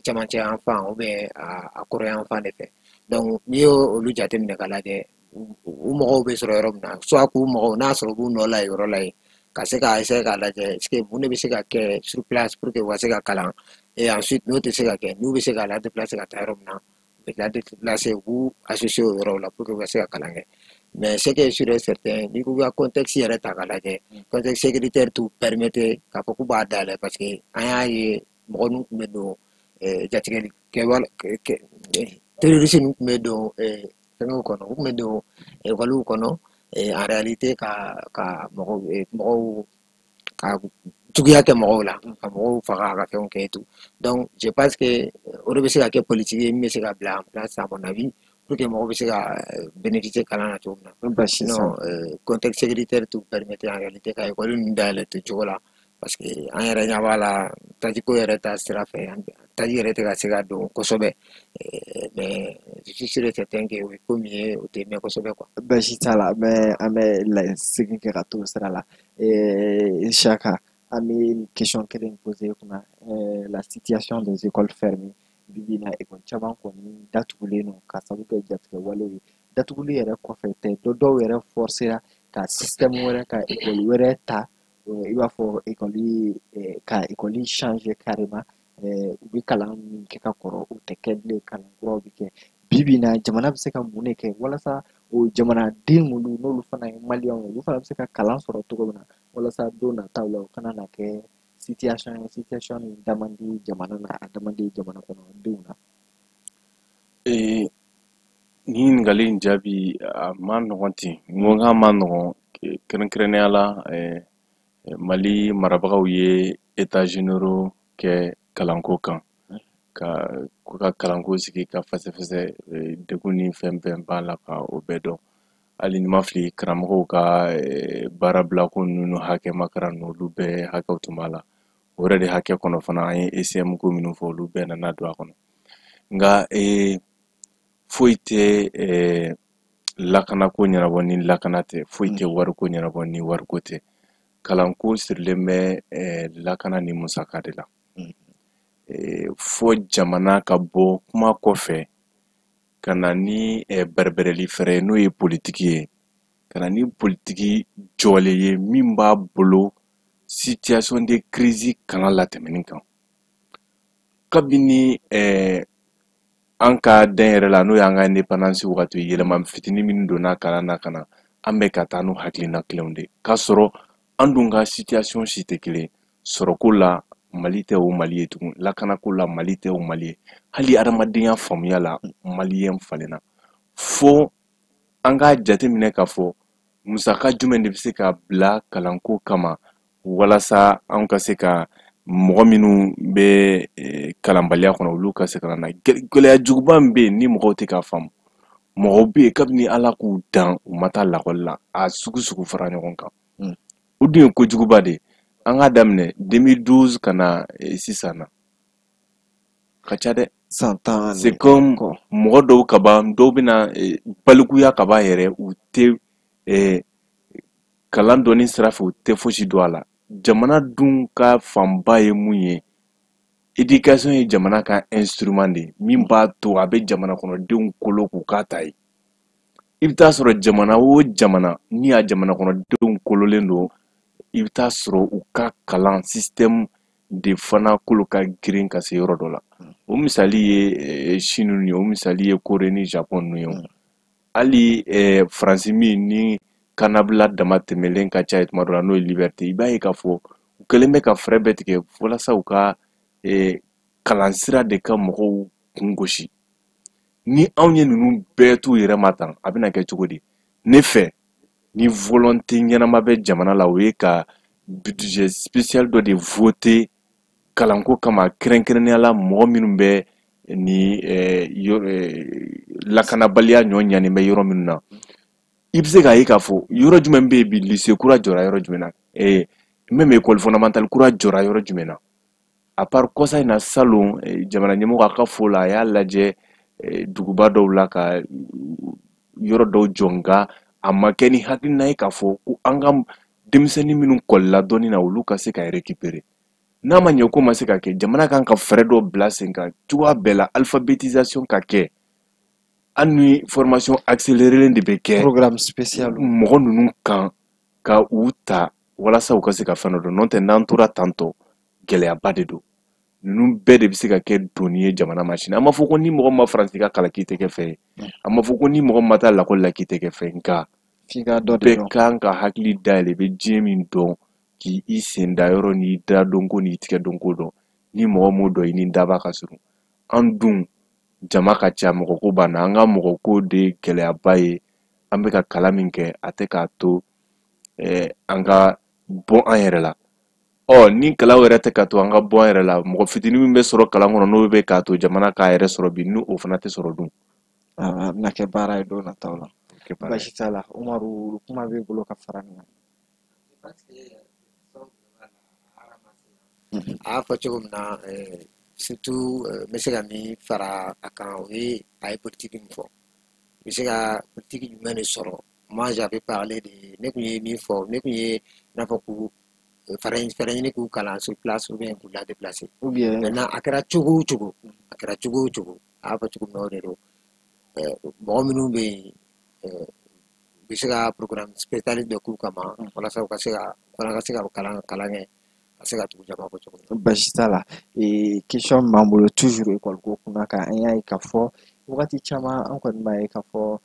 camancɛ yan fan ou bien a kɔrɔ yan fan de fɛ. Donc n'i y'o olu jateminɛ k'a lajɛ, u mɔgɔw bɛ sɔrɔ yɔrɔ min na, soit k'u mɔgɔw n'a sɔrɔ u b'u nɔ la yɔrɔ la yen, ka se ka essayer k'a lajɛ est ce que mun de bɛ se ka kɛ sur place pour que u ka se ka kalan. Et ensuite, n'o tɛ se ka kɛ, n'u bɛ se ka la déplacer ka taa yɔrɔ min na, u bɛ la déplacer, u b'u associer o yɔrɔw la pour que u ka se ka kalan kɛ. Mais ce qui est sûr et certain, n'i ko k'i ka contexte yɛrɛ ta k'a lajɛ, contexte sécuritaire t'u permettre k'a fɔ k'u b'a dayɛlɛ, parce que an y'a ye mɔgɔ ninnu tun bɛ don jatigɛli kɛwale, terroriste ninnu tun bɛ don fɛngɛw kɔnɔ, u tun bɛ don ekɔliw kɔnɔ en réalité ka mɔgɔw ka juguya kɛ mɔgɔw la, ka mɔgɔw faga, ka fɛnw kɛ et tout. Donc je pense que o de bɛ se ka kɛ politique ye min bɛ se ka bila en place, à mon avis, pour que mɔgɔw bɛ se ka bénéficier kalan na cogo min na. Sinon, contexte sécuritaire t'u permettre en réalité ka ekɔli ninnu dayɛlɛ ten cogo la, parce que an yɛrɛ ɲɛ b'a la, tajiko yɛrɛ ta sira fɛ, taji yɛrɛ tɛ ka se ka don kosɛbɛ. Mais je suis sûr et certain que o ye ko min ye, o tɛ mɛn kosɛbɛ quoi. Baasi t'a la, mais an bɛ segin kɛ ka t'o sira la. Siaka, an bɛ question kelen poser kunna: la situation des écoles fermées. Bi bi in na, école caman kɔni datugulen don ka sababu kɛ jatigɛ walew ye. Datuguli yɛrɛ kɔfɛ tɛ, dɔw yɛrɛ forcera ka système wɛrɛ, ka école wɛrɛ ta, i b'a fɔ école ka école changer carrément. U bɛ kalan min kɛ ka kɔrɔ, o tɛ kɛ bilen, kalan kuraw bɛ kɛ. Bi bi in na, jamana bɛ se ka mun de kɛ walasa o jamanaden minnu n'olu fana ye maliyɛnw ye, olu fana bɛ se ka kalan sɔrɔ cogo min na, walasa don nataw la u kana na kɛ situation ye, situation min da man di jamana na, a da man di jamana kɔnɔdenw na? Nin ɲininkali in jaabi a ma nɔgɔn ten. N ko k'a ma nɔgɔn, kɛrɛnkɛrɛnnenya la, Mali marabagaw ye états généraux kɛ kalanko kan, ka kalanko sigi ka fɛsɛfɛsɛ, degun ni fɛn bɛɛ b'a la, ka o bɛɛ dɔn. Hali ni ma fili, karamɔgɔw ka baarabilako ninnu, hakɛ makara ninnu, olu bɛɛ hakɛw tun b'a la. O yɛrɛ de hakɛ kɔnɔ fana, an ye ECM ko minnu fɔ, olu bɛɛ nana don a kɔnɔ. Nka foyi tɛ lakanako ɲɛnabɔ ni lakana tɛ, foyi tɛ wariko ɲɛnabɔ ni wariko tɛ. Kalanko sirilen bɛ lakana ni musaka de la. Fo jamana ka bɔ kuma kɔfɛ ka na ni bɛrɛbɛrɛli fɛɛrɛ ye, n'o ye politiki ye, ka na ni politiki jɔlen ye min b'a bolo situation de crise kana latɛmɛni kan. Kabini an ka den yɛrɛ la, n'o y'an ka indépendance wagati, yɛlɛma fitinin minnu donna kalan na ka na, an bɛ ka taa n'o hakilina kelenw de, k'a sɔrɔ an dun ka situation si tɛ kelen. Sɔrɔko la, Mali tɛ o Mali ye tugun. Lakanako la, Mali tɛ o Mali ye. Hali adamadenya faamuya la, maliyɛn falenna. Fo an k'a jateminɛ k'a fɔ musaka jumɛn de bɛ se ka bila kalanko kama, walasa an ka se ka mɔgɔ minnu bɛ kalanbaliya kɔnɔ, olu ka se ka na. Gɛlɛya juguba min bɛ yen ni mɔgɔw tɛ k'a faamu, mɔgɔw bɛ yen, kabini Ala k'u dan, u ma taa lakɔli la, a sugu sugu fara ɲɔgɔn kan. O dun ye kojuguba de ye. An k'a daminɛ 2012 ka na sisan na, ka ca dɛ. San 10. C'est comme mɔgɔ dɔw ka ban, dɔw bɛna balikuya ka ban yɛrɛ, u tɛ kalan dɔnni sira fɛ, u tɛ fosi dɔn a la. Jamana dun ka fanba ye mun ye? Éducation ye jamana ka instrument de ye min b'a to a bɛ jamana kɔnɔdenw kolo k'u k'a ta ye. I bɛ taa sɔrɔ jamana o jamana ni a jamana kɔnɔdenw kololen don, i bɛ taa sɔrɔ u ka kalan système de fana kolo ka girin ka se yɔrɔ dɔ la. O misali ye Chine ninnu ye, o misali ye Corée ni Japon ninnu ye. Hali Faransi min ni kannabila dama tɛmɛlen ka ca ye tuma dɔ la, n'o ye liberté, i b'a ye k'a fɔ u kɛlen bɛ ka fɛɛrɛ bɛɛ tigɛ walasa u ka kalansira de ka mɔgɔw kun gosi. Ni anw ye ninnu bɛɛ t'u yɛrɛ ma tan, a bɛna kɛ cogo di? Ne fɛ, ni volonté ɲɛnama bɛ jamana la, o ye ka budget spécial dɔ de voter kalanko kama, kɛrɛnkɛrɛnnenya la mɔgɔ minnu bɛ ni lakanabaliya ɲɔ ɲani bɛ yɔrɔ minnu na. I bɛ se k'a ye k'a fɔ yɔrɔ jumɛn bɛ yen bi, lycée kura jɔra yɔrɔ jumɛn na, même école fondamentale kura jɔra yɔrɔ jumɛn na? À part kɔsa in na salon, jamana ɲɛmɔgɔ a ka fo la, a y'a lajɛ duguba dɔw la ka yɔrɔ dɔw jɔ, nka a ma kɛ ni hakilina ye k'a fɔ ko an ka denmisɛnnin minnu kɔlila dɔɔni na, olu ka se ka récupérer. N'a ma ɲɛ ko ma se ka kɛ, jamana kan ka fɛɛrɛ dɔ bila sen kan cogoya bɛɛ la, alphabétisation ka kɛ, hali ni formation accélérée de bɛ kɛ, programme spécial mɔgɔ ninnu kan ka u ta walasa u ka se ka fɛn dɔ dɔn. N'o tɛ, n'an tora tantɔ, gɛlɛyaba de don. Ninnu bɛɛ de bɛ se ka kɛ doni ye jamana ma sini. An b'a fɔ ko ni mɔgɔ ma Faransi ka kalan, k'i tɛ kɛ fɛn ye. An b'a fɔ ko ni mɔgɔ ma taa lakɔli la, k'i tɛ kɛ fɛn ye. Nka f'i ka dɔ de bɛɛ dɔn. Kan ka hakili dayɛlɛ, i bɛ diɲɛ min dɔn, k'i sen da yɔrɔ n'i da dɔnko n'i tigɛ dɔnko dɔn. Ni mɔgɔ m'o dɔn, i ni daba ka surun. An dun jama ka ca, mɔgɔ ko b'an na. An ka mɔgɔ ko de ye gɛlɛyaba ye. An bɛ ka kalan min kɛ, a tɛ k'a to an ka bɔ an yɛrɛ la. Ɔ ni kalan yɛrɛ tɛ ka to an ka bɔ an yɛrɛ la, mɔgɔ fitinin min bɛ sɔrɔ kalan kɔnɔ, n'o bɛ k'a to jamana k'a yɛrɛ sɔrɔ bi, ni o fana tɛ sɔrɔ dun? A bɛna kɛ baara ye don nataw la. Kɛ baara ye. Baasi t'a la. Umaru, kuma b'i bolo ka fara nin kan. A y'a fɔ cogo min na, surtout n bɛ se ka min fara a kan, o ye a ye politique min fɔ, n bɛ se ka politique jumɛn de sɔrɔ. Moi, j'avais parlé de, ne kun ye min fɔ, ne kun ye i n'a fɔ k'u fɛɛrɛ ɲini k'u kalan sur place ou bien k'u la déplacer. Ou bien Maintenant, a kɛra cogo o cogo, a kɛra cogo o cogo, a y'a fɔ cogo min na, o de don. Mɔgɔ minnu bɛ yen, u bɛ se ka programme spécial dɔ k'u kama walasa u ka se ka u fana ka se ka kalan kɛ, ka se ka tugu jama kɔ cogo min na. Baasi t'a la. Question min b'an bolo toujours école ko kunna kan, an y'a ye k'a fɔ wagati caman an kɔni b'a ye k'a fɔ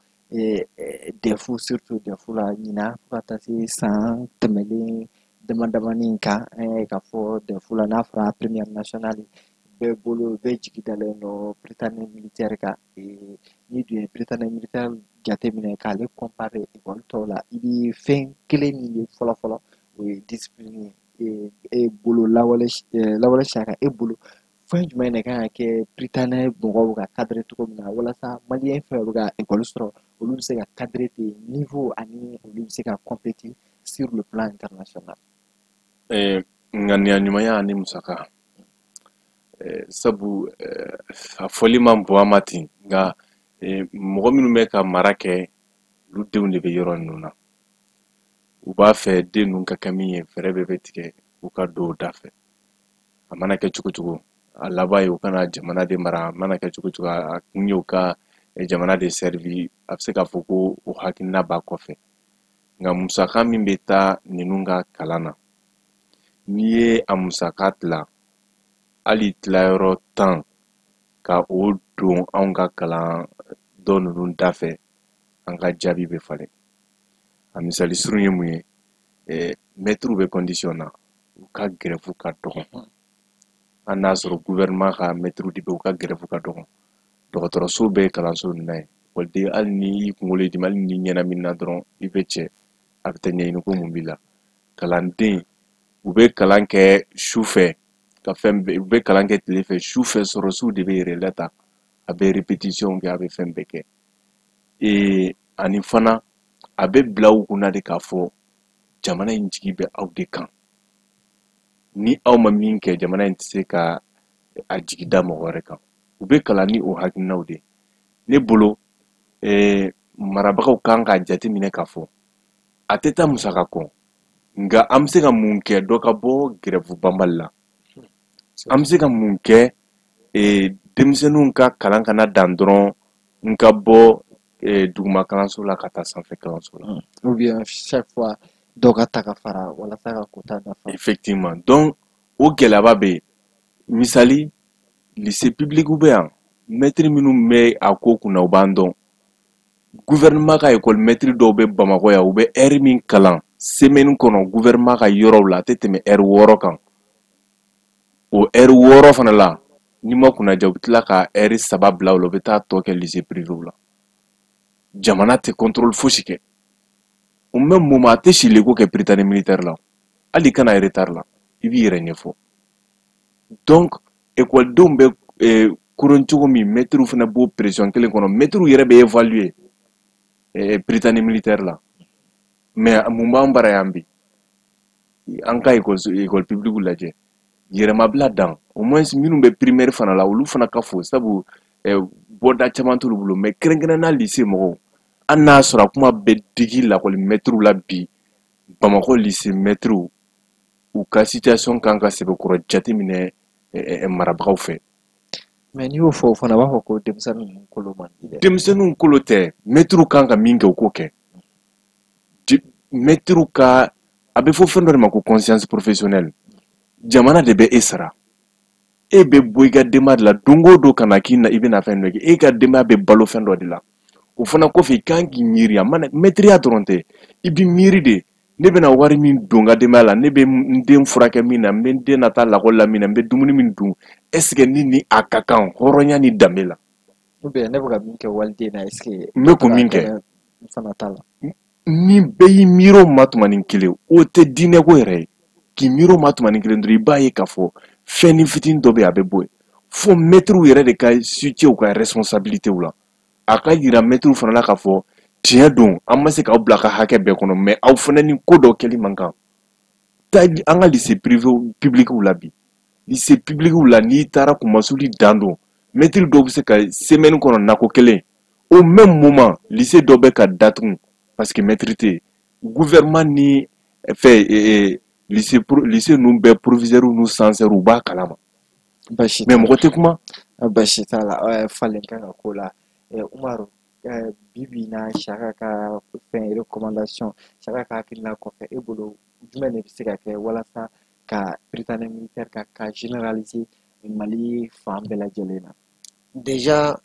DEF, surtout DEF la ɲinan fo ka taa se san tɛmɛlen dama damani kan, an y'a ye k'a fɔ DEF la, n'a fɔra première nationale, bɛɛ bolo bɛɛ jigi dalen don Prytanée militaire kan. N'i dun ye Prytanée militaire jateminɛ k'ale comparer école tɔw la, i bɛ fɛn kelen min ye fɔlɔ fɔlɔ, o ye discipline ye. E bolo, lawale sariya, e bolo fɛn jumɛn de kan ka kɛ Prytanée mɔgɔw bɛ ka cadrer cogo min na walasa malien fɛn bɛ ka école sɔrɔ, olu bɛ se ka cadrer ten niveau ani olu bɛ se ka compétir sur le plan international? Ŋaniya ɲumanya ani musaka. Sabu a fɔli man bon an ma ten, nka mɔgɔ minnu bɛ ka mara kɛ, olu denw de bɛ yɔrɔ ninnu na. U b'a fɛ den ninnu ka kɛ min ye, fɛɛrɛ bɛɛ bɛ tigɛ u ka don o da fɛ. A mana kɛ cogo cogo, a laban ye u kana jamana de mara. A mana kɛ cogo cogo, a kun ye u ka jamana de servi. A bɛ se k'a fɔ ko o hakilina b'a kɔfɛ. Nka musaka min bɛ taa ninnu ka kalan na, n'i ye a musaka tila hali tilayɔrɔ 10 ka o don anw ka kalan dɔ ninnu da fɛ, an ka jaabi bɛ falen. A misali surun ye mun ye? Mɛtiriw bɛ condition na, u ka grève ka dɔgɔ. Hali n'a sɔrɔ gouvernement ka mɛtiriw de bɛ, u ka grève ka dɔgɔ. Dɔgɔtɔrɔso bɛ kalanso ninnu na yen. Ekɔliden, hali ni i kunkolo y'i dimi, hali ni ɲɛnaminina dɔrɔn, i bɛ cɛ, a bɛ taa ɲɛɲini ko mun b'i la. Kalanden, u bɛ kalan kɛ su fɛ ka fɛn bɛɛ, u bɛ kalan kɛ tile fɛ, su fɛ sɔrɔsiw de bɛ relais ta, a bɛ répétition kɛ, a bɛ fɛn bɛɛ kɛ. Ani fana a bɛ bila u kunna de k'a fɔ jamana in jigi bɛ aw de kan. Ni aw ma min kɛ, jamana in tɛ se ka a jigi da mɔgɔ wɛrɛ kan. U bɛ kalan ni o hakilinaw de ye. Ne bolo, marabagaw kan k'a jateminɛ k'a fɔ a tɛ taa musaka kɔ, nka an bɛ se ka mun kɛ dɔ ka bɔ grève banbali la? An bɛ se ka mun kɛ denmisɛnninw ka kalan kana dan dɔrɔn n ka bɔ duguma kalanso la ka taa sanfɛ kalanso la? Ou bien chaque fois dɔ ka ta ka fara walasa ka quota dafa. Effectivement. Donc o gɛlɛyaba bɛ yen. Misali, lycée public bɛ yan, mɛtiri minnu bɛ a ko kunna, u b'an dɔn. Gouvernement ka école maître dɔw bɛ Bamakɔ yan, u bɛ heure min kalan semaine kɔnɔ gouvernement ka yɔrɔw la, a tɛ tɛmɛ heure 6 kan. O heure 6 fana la, n'i ma kunnaja, u bɛ tila ka heure 3 bila o la, u bɛ taa tɔ kɛ lycée privé la. Jamana tɛ contrôle fosi kɛ. Au même moment, a tɛ siliko kɛ Prytanée militaire la, hali i kana retard la, i b'i yɛrɛ ɲɛfɔ. Donc ekɔlidenw bɛ koron cogo min, mɛtiriw fana b'o pression kelen kɔnɔ. Mɛtiriw yɛrɛ bɛ évaluer Prytanée militaire la. Mais mun b'an bara yan bi? An ka école publique lajɛ. Yɛrɛmabila dan, au moins minnu bɛ primaire fana la, olu fana ka fo, sabu bɔda caman t'olu bolo. Mais kɛrɛnkɛrɛnnenya lycée mɔgɔw, hali n'a sɔrɔ a kuma bɛ digi lakɔli mɛtiriw la bi, Bamakɔ lycée mɛtiriw, u ka situation kan ka sɛbɛkɔrɔ jateminɛ marabagaw fɛ. Mais n'i y'o fɔ, o fana b'a fɔ ko denmisɛnnin ninnu kolo man di dɛ. Denmisɛnninw kolo tɛ, mɛtiriw kan ka min kɛ, u k'o kɛ. Mɛtiriw ka, a bɛ fɔ fɛn dɔ de ma ko conscience professionnelle. Jamana de bɛ e sara, e bɛ bɔ i ka denbaya de la don o don ka na k'i na i bɛna fɛn dɔ kɛ, e ka denbaya bɛ balo fɛn dɔ de la. O fana kɔfɛ, i kan k'i miiri, a mana mɛtiriya dɔrɔn tɛ, i bɛ miiri de: ne bɛna wari min don n ka denbaya la, ne bɛ n den furakɛ min na, n bɛ n den nata lakɔli la min na, n bɛ dumuni min dun, est ce que ni a ka kan hɔrɔnya ni danbe la? Ou bien ne bɛ ka min kɛ waliden na, est ce que n bɛ kun min kɛ? N fana t'a la. Ni bɛɛ y'i miiri o ma tumanin kelen, o tɛ diinɛ ko yɛrɛ ye. K'i miiri o ma tumanin kelen dɔrɔn, i b'a ye k'a fɔ fɛn ni fitinin dɔ bɛ yen, a bɛ bɔ yen. Fo mɛtiriw yɛrɛ de ka situer u ka responsabilité la. A ka yira mɛtiriw fana la k'a fɔ tiɲɛ don, an ma se k'aw bila ka hakɛ bɛɛ kɔnɔ, mais aw fana ni ko dɔ kɛli man kan. Taa an ka lycée privé public la bi, lycée public la, n'i taara kumasuli dan don, mɛtiri dɔw bɛ se ka semaine kɔnɔ nako kelen. Au même moment, lycée dɔ bɛ ka datugu parce que mɛtiri tɛ yen. Gouvernement ni fɛ lycée, lycée ninnu bɛɛ proviseur n'u censeur, u b'a kalama. Basi mais mɔgɔ tɛ kuma. Basi t'a la, falen kan ka ko la. Umaru, bi bi in na, Saka ka fɛn recommandation, Saka ka hakilina kɔfɛ, e bolo jumɛn de bɛ se ka kɛ walasa ka Prytanée militaire ka généraliser Mali fan bɛɛ lajɛlen na? Déjà,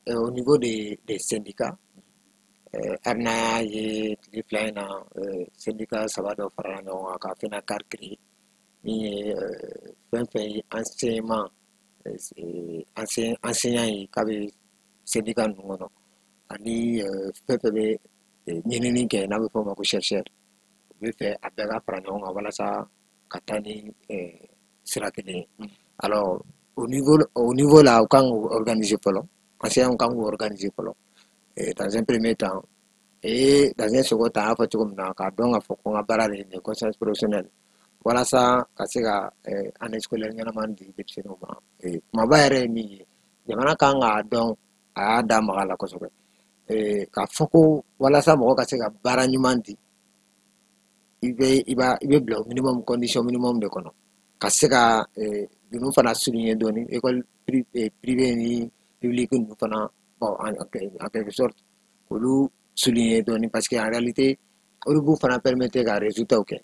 au niveau des syndicats, hali ye tile 2 in na, syndicat saba dɔ farala ɲɔgɔn kan ka FENACAR créer, min ye fɛn fɛn ye enseignement, enseignant ye, k'a bɛ syndicat ninnu kɔnɔ, ani fɛn fɛn bɛ ɲinini kɛ n'a bɛ fɔ o ma ko chercheur, u bɛ fɛ a bɛɛ ka fara ɲɔgɔn kan walasa ka taa ni sira kelen ye. Alors, au niveau là, u kan k'u organiser fɔlɔ, enseignants kan k'u organiser fɔlɔ dans un premier temps, et dans un second temps, an y'a fɔ cogo min na, k'a dɔn k'a fɔ ko n ka baara de ye nin ye, conscience professionnelle, walasa ka se ka année scolaire ɲɛnama di denmisɛnninw ma. Kumaba yɛrɛ ye min ye, jamana kan k'a dɔn, a y'a da maga la kosɛbɛ, k'a fɔ ko walasa mɔgɔ ka se ka baara ɲuman di, i bɛ i b'a i bɛ bila o minimum, condition minimum de kɔnɔ, ka se ka ninnu fana souligner dɔɔni, école privée ni publique ninnu fana, bon, en quelque sorte olu souligner dɔɔni, parce que en réalité olu b'u fana permettre ka résultat kɛ.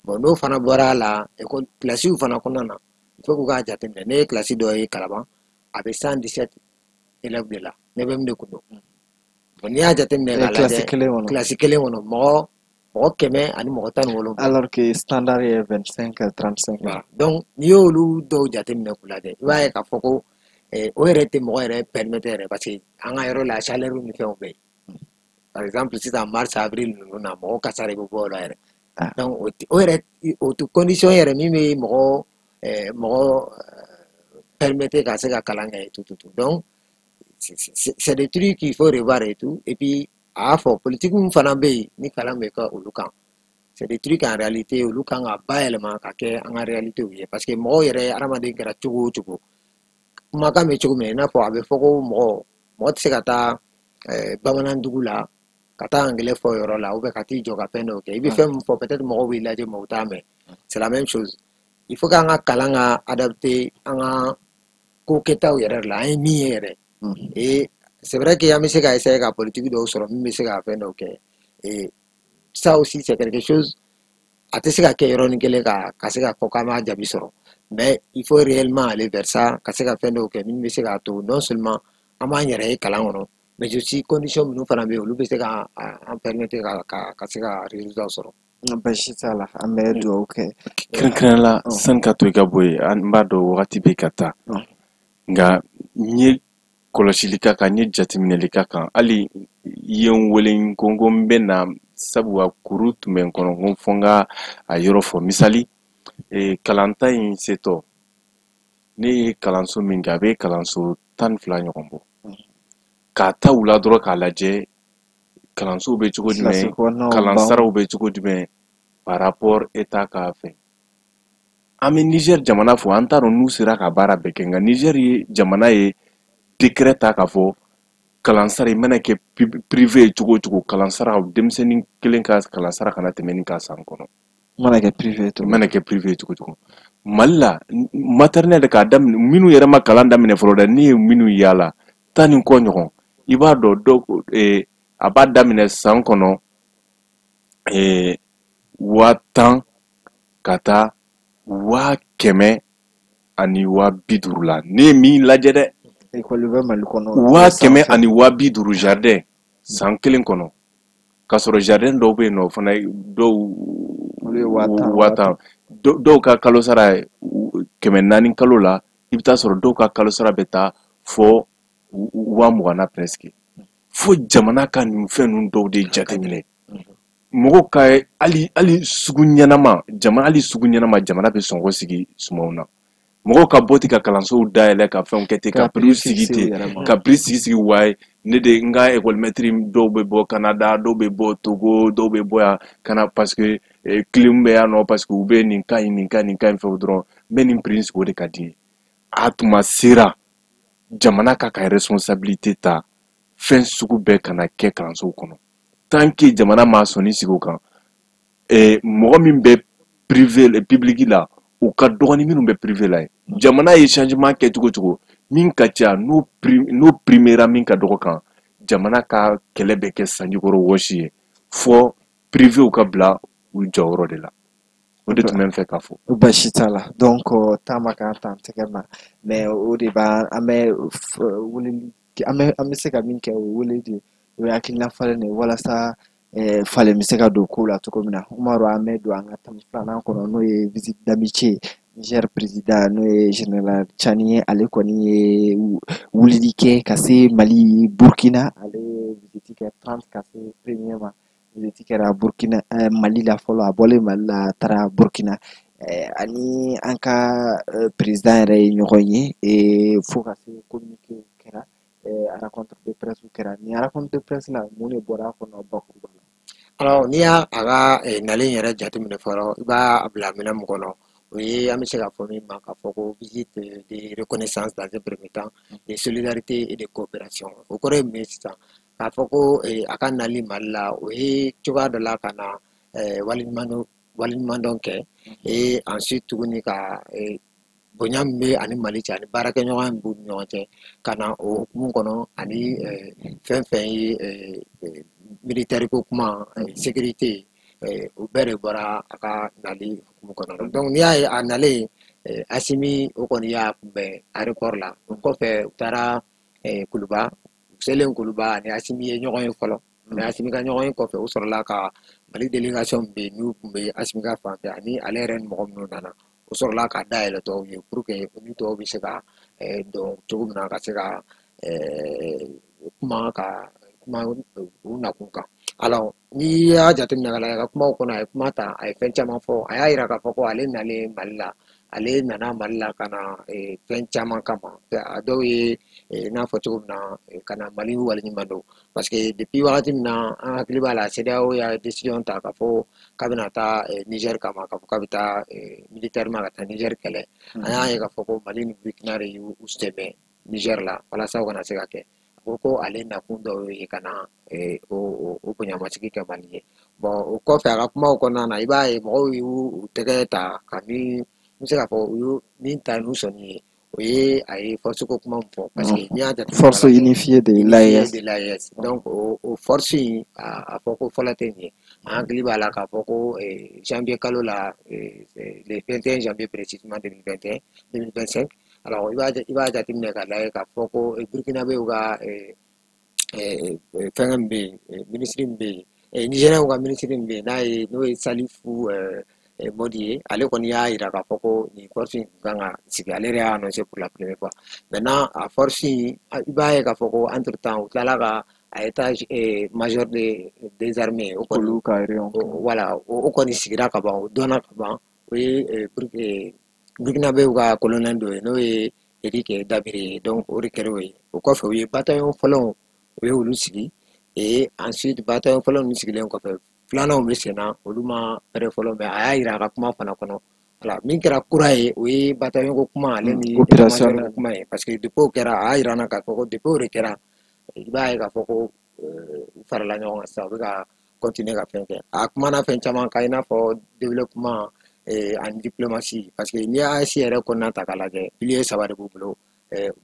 Bon, n'o fana bɔra a la, école classiw fana kɔnɔna na, il faut k'u k'a jateminɛ. Ne ye classe dɔ ye Kalaban, a bɛ 117 élèves de la, neuvième de kun don. Bon, n'i y'a jateminɛ k'a Kilasi lajɛ, kelen kɔnɔ, kilasi kelen kɔnɔ, mɔgɔ 117. Alors que standard ye 25 35. Voilà. Donc n'i y'olu dɔw jateminɛ k'u lajɛ, i b'a ye k'a fɔ ko o yɛrɛ tɛ mɔgɔ yɛrɛ permettre yɛrɛ, parce que an ka yɔrɔ la, chaleur ni fɛnw bɛ yen. Par exemple sisan, mars avril ninnu na, mɔgɔ kasara bɛ bɔ o la yɛrɛ. Donc o yɛrɛ, o tɛ condition yɛrɛ min bɛ mɔgɔ permettre ka se ka kalan kɛ, tout tout tout. Donc c'est des trucs qu'il faut revoir et tout. Et puis a y'a fɔ, politique min fana bɛ yen ni kalan bɛ kɛ olu kan, c'est des trucs, en réalité olu kan ka bayɛlɛma ka kɛ an ka réalité ye, parce que mɔgɔw yɛrɛ, hadamaden kɛra cogo o cogo, kumakan bɛ cogo min na, i n'a fɔ a bɛ fɔ ko mɔgɔ tɛ se ka taa bamanan dugu la ka taa anglais fɔ yɔrɔ la, ou bien ka t'i jɔ ka fɛn dɔw kɛ, i bɛ fɛn min fɔ, peut-être mɔgɔw b'i lajɛ mais u t'a mɛn. C'est la même chose, il faut k'an ka kalan ka adapter an ka ko kɛtaw yɛrɛ la, an ye min ye yɛrɛ. Et c'est vrai que an bɛ se ka essayer ka politique dɔw sɔrɔ min bɛ se ka fɛn dɔw kɛ, et ça aussi c'est quelque chose, a tɛ se ka kɛ yɔrɔnin kelen ka se ka fɔ k'an b'a jaabi sɔrɔ, mais il faut réellement aller vers ça, ka se ka fɛn dɔw kɛ min bɛ se k'a to non seulement an b'an yɛrɛ ye kalan kɔnɔ, mais aussi condition minnu fana bɛ yen, olu bɛ se ka an permettre ka se ka résultat sɔrɔ. Basi t'a la, an bɛ dugawu kɛ. Kɛrɛnkɛrɛnnenya la, sani ka to i ka bɔ yen, an b'a dɔn wagati bɛ ka taa, nka n ye kɔlɔsili ka kan, n ye jateminɛli ka kan. Hali i ye n wele, n ko n bɛ na, sabu a kuru tun bɛ n kɔnɔ, ko fo n ka a yɔrɔ fɔ. Misali, kalanta in setɔ, ne ye kalanso min kɛ, a bɛ kalanso 12 ɲɔgɔn bɔ. K'a ta u la dɔrɔn k'a lajɛ kalansow bɛ cogo jumɛn, kalansaraw bɛ cogo jumɛn par rapport état ka fɛn. An bɛ Niger jamana fo, an t'a dɔn n'u sera ka baara bɛɛ kɛ, nka Niger ye jamana ye décret ta k'a fɔ kalansara i mana kɛ privé ye cogo o cogo, kalansara denmisɛnnin kelen ka kalansara kana tɛmɛ nin kan san kɔnɔ. Mana kɛ privé cogo. Mana kɛ privé cogo cogo. Mali la, maternelle k'a daminɛ, minnu yɛrɛ ma kalan daminɛ fɔlɔ dɛ, ne ye minnu yaala 10 ni kɔ ɲɔgɔn, i b'a dɔn dɔw a b'a daminɛ san kɔnɔ 10,000 ka taa 150,000 la. Ne ye min lajɛ dɛ. École bɛ Mali kɔnɔ. 150,000 jardin san kelen kɔnɔ. K'a sɔrɔ jardin dɔw bɛ yen nɔ fana dɔw 10,000, dɔw ka kalo sara 400 kalo la, i bɛ taa sɔrɔ dɔw ka kalo sara bɛ taa fɔ 20,000 na presque. Fo jamana ka nin fɛn ninnu dɔw de jateminɛ. Mɔgɔw ka hali sugu ɲɛnama, jamana hali sugu ɲɛnama, jamana bɛ sɔngɔ sigi sumanw na. Mɔgɔw ka bɔ ten ka kalansow dayɛlɛ ka fɛnw kɛ ten, ka prix sigi ten, ka prix sigi sigi wa ne de n ka école maître dɔw bɛ bɔ Canada, dɔw bɛ bɔ Togo, dɔw bɛ bɔ yan ka na parce que clim bɛ yan nɔ, parce que u bɛ nin ka ɲi, nin ka nin ka ɲi fɛnw dɔrɔn, n bɛ nin prix sigi, o de ka di n ye. A tuma sera jamana k'a ka responsabilité ta, fɛn sugu bɛɛ kana kɛ kalansow kɔnɔ. Tant que jamana m'a sɔnni sigi o kan, mɔgɔ min bɛ privé public la, u ka dɔgɔnin minnu bɛ privé la ye. Jamana ye changement kɛ cogo cogo, min ka ca n'o primera min ka dɔgɔ kan, jamana ka kɛlɛ bɛ kɛ sanjikɔrɔ wɔsi ye fɔ privéw ka bila u jɔyɔrɔ de la. O de tun bɛ n fɛ k'a fɔ. Baasi t'a la. Donc taama k'an ta tɛgɛ ma, mais o de b'an an bɛ weleli, an bɛ se ka min kɛ o ye wele de, o ye hakilina falen de ye walasa falen bɛ se ka don ko la cogo min na. Umaru, an bɛ don an ka thème filanan kɔnɔ, n'o ye visite d'amitié. Niger président n'o ye général Tiani ye, ale kɔni ye wulili kɛ ka se Mali, Burkina. Ale ye visite kɛ 30 ka se premier ma. Visite kɛra Burkina, Mali la fɔlɔ, a bɔlen Mali la a taara Burkina. Ani an ka président yɛrɛ ye ɲɔgɔn ye fo ka se communiqué kɛra, rencontre de presse kɛra. Nin rencontre de presse la, mun de bɔra a kɔnɔ bakuruba la? Alors n'i y'a a ka nalen yɛrɛ jateminɛ fɔlɔ, i b'a bila minɛn min kɔnɔ, o ye an bɛ se k'a fɔ min ma k'a fɔ ko visite de reconnaissance dans un premier temps, de solidarité et de coopération. O kɔrɔ ye mun ye sisan? K'a fɔ ko a ka nali Mali la, o ye cogoya dɔ la ka na waleɲumandɔn kɛ, et ensuite tuguni ka bonya min bɛ ani Mali cɛ ani baarakɛɲɔgɔnya min b'u ni ɲɔgɔn cɛ, ka na o hukumu kɔnɔ, ani fɛn fɛn ye militaire ko kuma, sécurité, o bɛɛ de bɔra a ka nali hukumu kɔnɔ. Donc n'i y'a ye a nalen, Asimi o kɔni y'a kunbɛn aéroport la. O kɔfɛ u taara Kuluba. U selen Kuluba, ani Asimi ye ɲɔgɔn ye fɔlɔ. Ani Asimi ka ɲɔgɔn ye kɔfɛ, u sɔrɔla ka Mali délégation min bɛ yen n'u tun bɛ Asimi ka fan fɛ, ani ale yɛrɛ ni mɔgɔ minnu nana, o sɔrɔla ka dayɛlɛ tɔw ye pour que ni tɔw bɛ se ka dɔn cogo min na, ka se ka kuma ka kuma u nakun kan. Alors n'i y'a jateminɛ ka lajɛ a ka kumaw kɔnɔ, a ye kuma ta, a ye fɛn caman fɔ. A y'a yira k'a fɔ ko ale nalen Mali la, ale nana Mali la ka na fɛn caman kama. A dɔw ye n'a fɔ cogo min na, ka na Mali waleɲuman dɔn, parce que depuis wagati min na an hakili b'a la, CEDEAO y'a décision ta k'a fɔ k'a bɛna taa Niger kama, k'a fɔ k'a bɛ taa militairement ka taa Niger kɛlɛ. An y'a ye k'a fɔ ko Mali ni Burkina de y'u sɛmɛ Niger la walasa o kana se ka kɛ. A ko ko ale nakun dɔw ye ka na o bonyamasigi kɛ Mali ye. Bon, o kɔfɛ a ka kumaw kɔnɔna na, i b'a ye mɔgɔw y'u tɛgɛ ta ka min, n bɛ se k'a fɔ u y'u min ta n'u sɔnni ye, o ye a ye force ko kuma min fɔ, parce que n'i y'a jateminɛ force unifiée de l'AES, de l'AES. Donc o force in, a fɔ ko fɔlɔ tɛ nin ye. An hakili b'a la k'a fɔ ko janvier kalo la, le 21 janvier précisément 2021 2025. Alors i b'a jateminɛ k'a lajɛ k'a fɔ ko Burkinabéw ka fɛngɛ min bɛ yen, minisiri min bɛ yen, Nigériens ka minisiri min bɛ yen, n'a ye n'o ye Salifu Modi ye, ale kɔni y'a yira k'a fɔ ko nin force in kan ka sigi. Ale yɛrɛ y'a annoncé pour la première fois. Maintenant a force in, i b'a ye k'a fɔ ko entre temps u tilala ka a état major des armées, o kɔni voilà, o kɔni sigira ka ban, o dɔnna ka ban. O ye Burkinabéw ka colonel dɔ ye, n'o ye Eric Dabiré ye. Donc o de kɛra o ye. O kɔfɛ u ye bataillon fɔlɔw, u ye olu sigi, et ensuite bataillon fɔlɔ ninnu sigilen kɔfɛ, filananw bɛ sen na, olu ma pɛrɛ fɔlɔ. Mais a y'a yira a ka kuma fana kɔnɔ Voilà, min kɛra kura ye, o ye bataillon ko kuma ale ni état-major ko kuma ye, parce que depuis o kɛra, a y'a yira n na k'a fɔ ko depuis o de kɛra, i b'a ye k'a fɔ ko u farala ɲɔgɔn kan sisan, u bɛ ka continuer ka fɛn kɛ. A kumana fɛn caman kan, i n'a fɔ développement ani diplomatie, parce que n'i y'a AES yɛrɛ kɔnɔna ta k'a lajɛ, pilier 3 de b'u bolo.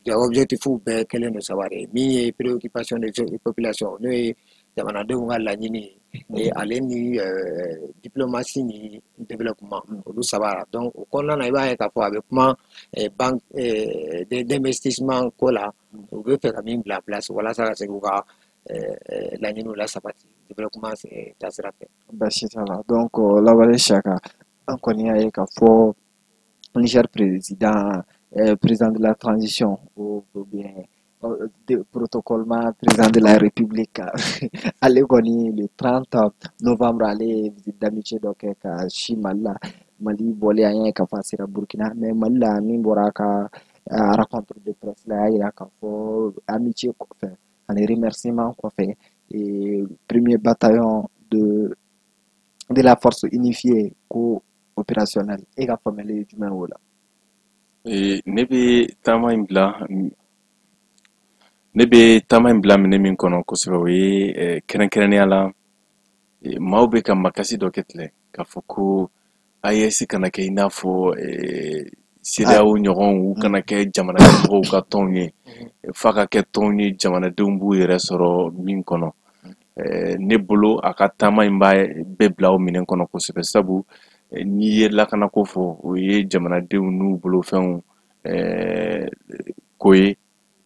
Objectif bɛɛ kɛlen don 3 de ye, min ye préoccupation des populations, n'o ye jamanadenw ka laɲini ye, ale ni diplomatie ni développement, olu 3. Donc o kɔnɔna na, i b'a ye k'a fɔ a bɛ kuma banque d'investissement ko la, u bɛ fɛ ka min bila place walasa ka se k'u ka laɲiniw lasabati développement taasira fɛ. Baasi t'a la. Donc Lawale Siyaka, an kɔni y'a ye k'a fɔ Niger président, président de la transition ou bien protocolement président de la République, ale kɔni le 30 novembre, ale ye visite d'amitié dɔ kɛ ka si Mali la. Mali bɔlen, an y'a ye k'a fɔ a sera Burkina, mais Mali la, min bɔra a ka rencontre de presse la, a y'a yira k'a fɔ amitié kɔfɛ ani remerciement kɔfɛ, premier bataillon de la force unifiée ko opérationnelle. E ka faamuyali ye jumɛn o la? Ne bɛ taama in bila, ne bɛ taama in bila minɛ min kɔnɔ kosɛbɛ, o ye kɛrɛnkɛrɛnnenya la, maaw bɛ ka makasi dɔ kɛ tilɛ k'a fɔ ko AES kana kɛ i n'a fɔ CEDEAO ɲɔgɔnw, u kana kɛ jamana ɲɛmɔgɔw ka tɔnw ye, f'a ka kɛ tɔnw ye jamanadenw b'u yɛrɛ sɔrɔ min kɔnɔ. Ne bolo, a ka taama in b'a bɛɛ bila o minɛn kɔnɔ kosɛbɛ, sabu n'i ye lakanako fɔ, o ye jamanadenw n'u bolofɛnw ko ye.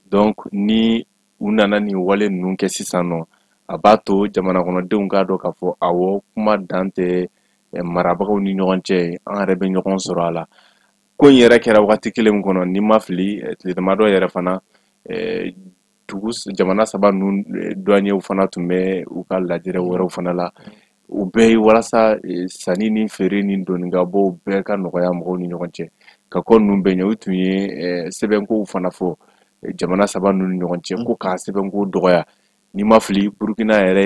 Donc ni u nana nin wale ninnu kɛ sisan nɔ, a b'a to jamana kɔnɔdenw k'a dɔn k'a fɔ awɔ, kuma dan tɛ marabagaw ni ɲɔgɔn cɛ, an yɛrɛ bɛ ɲɔgɔn sɔrɔ a la. Ko in yɛrɛ kɛra wagati kelen min kɔnɔ, n'i ma fili, tile damadɔ yɛrɛ fana, dugu jamana 3 ninnu douaniers fana tun bɛ u ka lajɛrɛ wɛrɛw fana la. U bɛɛ ye walasa sanni ni feere ni donni ka bɔ bɛɛ ka nɔgɔya mɔgɔw ni ɲɔgɔn cɛ. Ka kɔ ninnu bɛɛ ɲɛ, u tun ye sɛbɛnkow fana fɔ jamana 3 ninnu ni ɲɔgɔn cɛ, ko k'a sɛbɛnko dɔgɔya. N'i ma fili, Burukina yɛrɛ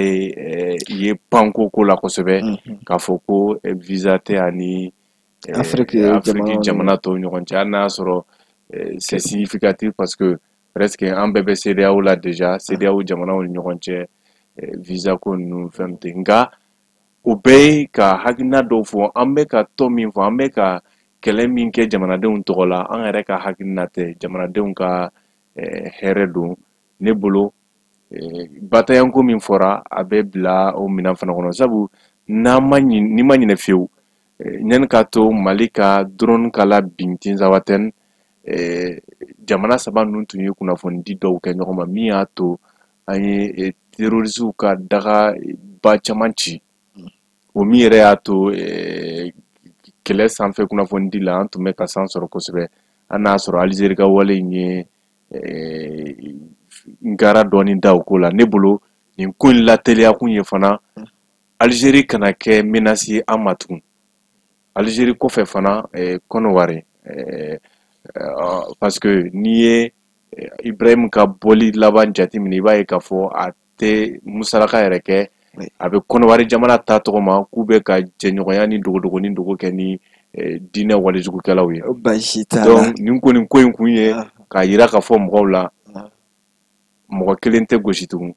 ye panko ko la kosɛbɛ, k'a fɔ ko visa tɛ ani Afiriki jamana tɔw ɲɔgɔn cɛ. Hali n'a y'a sɔrɔ c'est significatif, parce que presque an bɛɛ bɛ CEDEAO la déjà, CEDEAO jamanaw ni ɲɔgɔn cɛ visa ko ninnu fɛn tɛ. Nka o bɛɛ ye ka hakilina dɔw fɔ, an bɛ ka tɔn min fɔ, an bɛ ka kɛlɛ min kɛ jamanadenw tɔgɔ la, an yɛrɛ ka hakilina tɛ, jamanadenw ka hɛrɛ don. Ne bolo, bataillon ko min fɔra, a bɛ bila o minɛn fana kɔnɔ, sabu n'i ma ɲinɛ fiyewu, yanni k'a to Mali ka drone kala bin Tinzawatɛn, jamana 3 ninnu tun ye kunnafonidi dɔw kɛ ɲɔgɔn ma, min y'a to an ye terroristew ka daga ba caman ci. O min yɛrɛ y'a to kɛlɛ sanfɛ kunnafonidi la, an tun bɛ ka san sɔrɔ kosɛbɛ. An n'a sɔrɔ Algérie ka wale in ye ngara dɔɔni da o ko la. Ne bolo, nin ko in lateliya kun ye fana Algérie kana kɛ menace ye an ma tugun. Algérie kɔfɛ fana, Kɔnɔwari, parce que n'i ye Ibrahim ka bɔli laban jateminɛ, i b'a ye k'a fɔ a tɛ musalaka yɛrɛ kɛ, a bɛ Kɔnɔwari jamana ta tɔgɔ ma k'u bɛ ka jɛɲɔgɔnya ni dogodogo ni dogo kɛ ni diinɛ walejugukɛlaw ye. Baasi t'a la. Donc nin kɔni ko in kun ye k'a yira k'a fɔ mɔgɔw la, mɔgɔ kelen tɛ gosi tugun.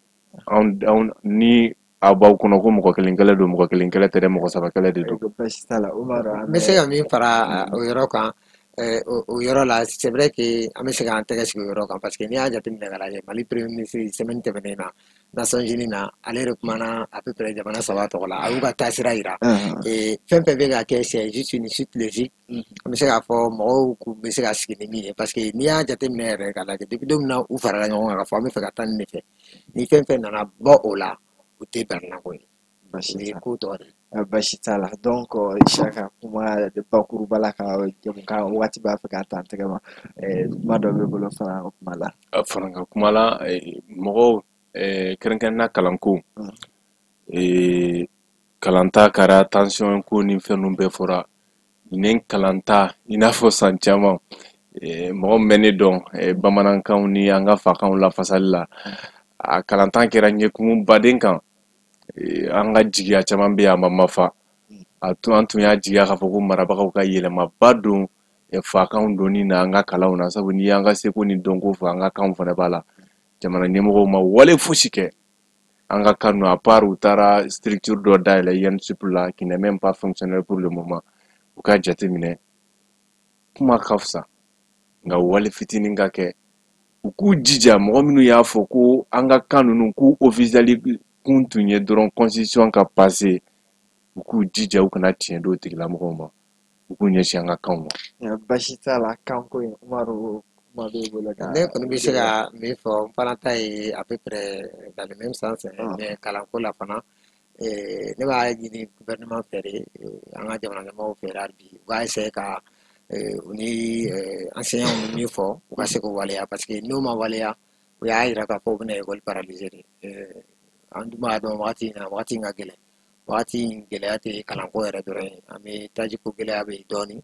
Anw ni a b'aw kɔnɔ ko mɔgɔ kelen kɛlɛ don, mɔgɔ kelen kɛlɛ tɛ dɛ, mɔgɔ 3 kɛlɛ de don. Baasi t'a la, Umaru. N bɛ se ka min fara o yɔrɔ kan, o yɔrɔ la, c'est vrai que an bɛ se k'an tɛgɛ sigi o yɔrɔ kan, parce que n'i y'a jateminɛ k'a lajɛ, Mali premier ministre semaine tɛmɛnen na Nations Unies na, ale yɛrɛ kumana à peu près jamana 3 tɔgɔ la, a y'u ka taasira yira. Fɛn fɛn bɛ ka kɛ, c'est juste une suite logique. An bɛ se k'a fɔ mɔgɔw k'u bɛ se ka sigi ni min ye, parce que n'i y'a jateminɛ yɛrɛ k'a lajɛ, depuis don min na u farala ɲɔgɔn kan k'a fɔ an bɛ fɛ ka taa nin de fɛ, ni fɛn fɛn nana bɔ o la, u tɛ bɛrɛnako ye. Baasi O ye t'a ko tɔ de ye. Baasi t'a la. Donc Isaka, kuma bakuruba la ka jamukan wagati b'a fɛ k'a ta an tɛgɛ ma, kuma dɔ bɛ bolo fana o kuma la. Fana ka kuma la, mɔgɔw, kɛrɛnkɛrɛnnenya kalanko, kalanta kɛra tension ko ni fɛn ninnu bɛɛ fɔra. Nin kalanta, i n'a fɔ san caman, mɔgɔ min bɛ ne dɔn bamanankanw ni an ka fakanw lafasali la, a kalantan kɛra ɲɛkumu baden kan. An ka jigiya caman bɛ yen, a ma mafa. A tun an tun y'a jigiya k'a fɔ ko marabagaw ka yɛlɛmaba don fakanw donni na an ka kalanw na, sabu n'i y'an ka seko ni dɔnko fɔ, an ka kanw fana b'a la. Jamana ɲɛmɔgɔw ma wale fosi kɛ an ka kan ninnu, à part u taara structure dɔ dayɛlɛ INSUP la qui n'est même pas fonctionnel pour le moment. U ka jateminɛ, kuma ka fisa, nka wale fitinin ka kɛ. U k'u jija, mɔgɔ minnu y'a fɔ ko an ka kan ninnu k'u officiali kun tun ye dɔrɔn constitution ka passer, u k'u jija u kana tiɲɛ d'o tigilamɔgɔw ma, u k'u ɲɛsin an ka kanw ma. Basi t'a la, kanko in, Umaru, kuma b'e bolo ka Ne kɔni bɛ se ka min fɔ, n fana ta ye à peu près dans le même sens, mais kalanko la fana, ne b'a ɲini gouvernement fɛ de, an ka jamana ɲɛmɔgɔw fɛ hali bi, u k'a essayer ka u ni enseignants bɛ min fɔ, u ka se k'o waleya, parce que n'o ma waleya, u y'a yira k'a fɔ u bɛna école paralyser de. An dun b'a dɔn wagati in na, wagati in ka gɛlɛn. Wagati in gɛlɛya tɛ kalanko yɛrɛ dɔrɔn ye, an bɛ tajiko gɛlɛya bɛ yen dɔɔnin,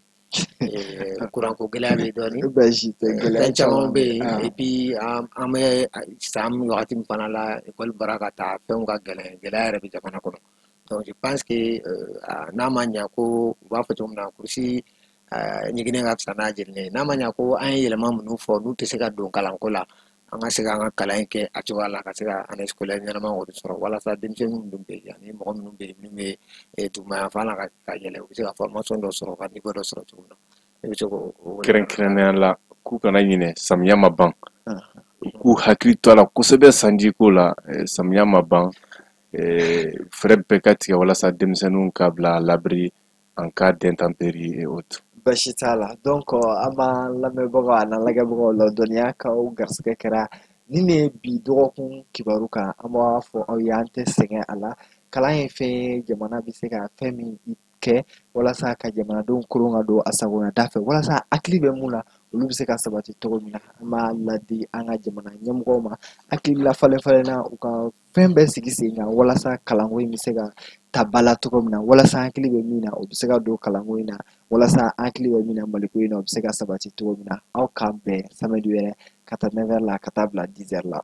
kuranko gɛlɛya bɛ yen dɔɔnin, Basi tɛ, gɛlɛya fɛn caman bɛ yen. Ah. Et puis an bɛ san wagati min fana la, école baara ka taa, fɛnw ka gɛlɛn, gɛlɛya yɛrɛ bɛ jamana kɔnɔ. Donc je pense que n'a ma ɲa ko u b'a fɔ cogo min na, kurusi ɲiginnen ka fisa n'a jeninen ye. N'a ma ɲa ko an ye yɛlɛma minnu fɔ, n'u tɛ se ka don kalanko la, an ka se k'an ka kalan in kɛ a cogoya la, ka se ka année scolaire ɲɛnama kɔni sɔrɔ, walasa denmisɛnnin minnu bɛ yen ani mɔgɔ minnu bɛ yen minnu bɛ duguma yanfan la ka yɛlɛ, u bɛ se ka formation dɔ sɔrɔ, ka niveau dɔ sɔrɔ cogo min na. Ne bɛ se k'o Kɛrɛnkɛrɛnnenya la, k'u kana ɲinɛ, samiya ma ban, u k'u hakili to a la kosɛbɛ sanjiko la. Samiya ma ban, fɛɛrɛ bɛɛ ka tigɛ walasa denmisɛnninw ka bila à l'abri en cas d'intempéries et autres. Basi t'a la. Donc an b'an lamɛnbagaw a n'an lajɛbagaw ladɔnniya k'aw garisɛgɛ kɛra nin de ye bi dɔgɔkun kibaru kan. An b'a fɔ aw ye, an tɛ sɛgɛn a la. Kalan ye fɛn ye, jamana bɛ se ka fɛn min kɛ walasa ka jamanadenw koron ka don a sagoya da fɛ, walasa hakili bɛ mun na, olu bɛ se ka sabati cogo min na. An b'a ladi an ka jamana ɲɛmɔgɔw ma, hakilila falen falenna, u ka fɛn bɛɛ sigi sen kan walasa kalanko in bɛ se ka ta ba la cogo min na, walasa hakili bɛ min na, o bɛ se ka don kalanko in na, walasa hakili bɛ min na maliko in na, o bɛ se ka sabati cogo min na. Aw k'an bɛn samedi wɛrɛ ka taa 9h la ka taa bila 10h la.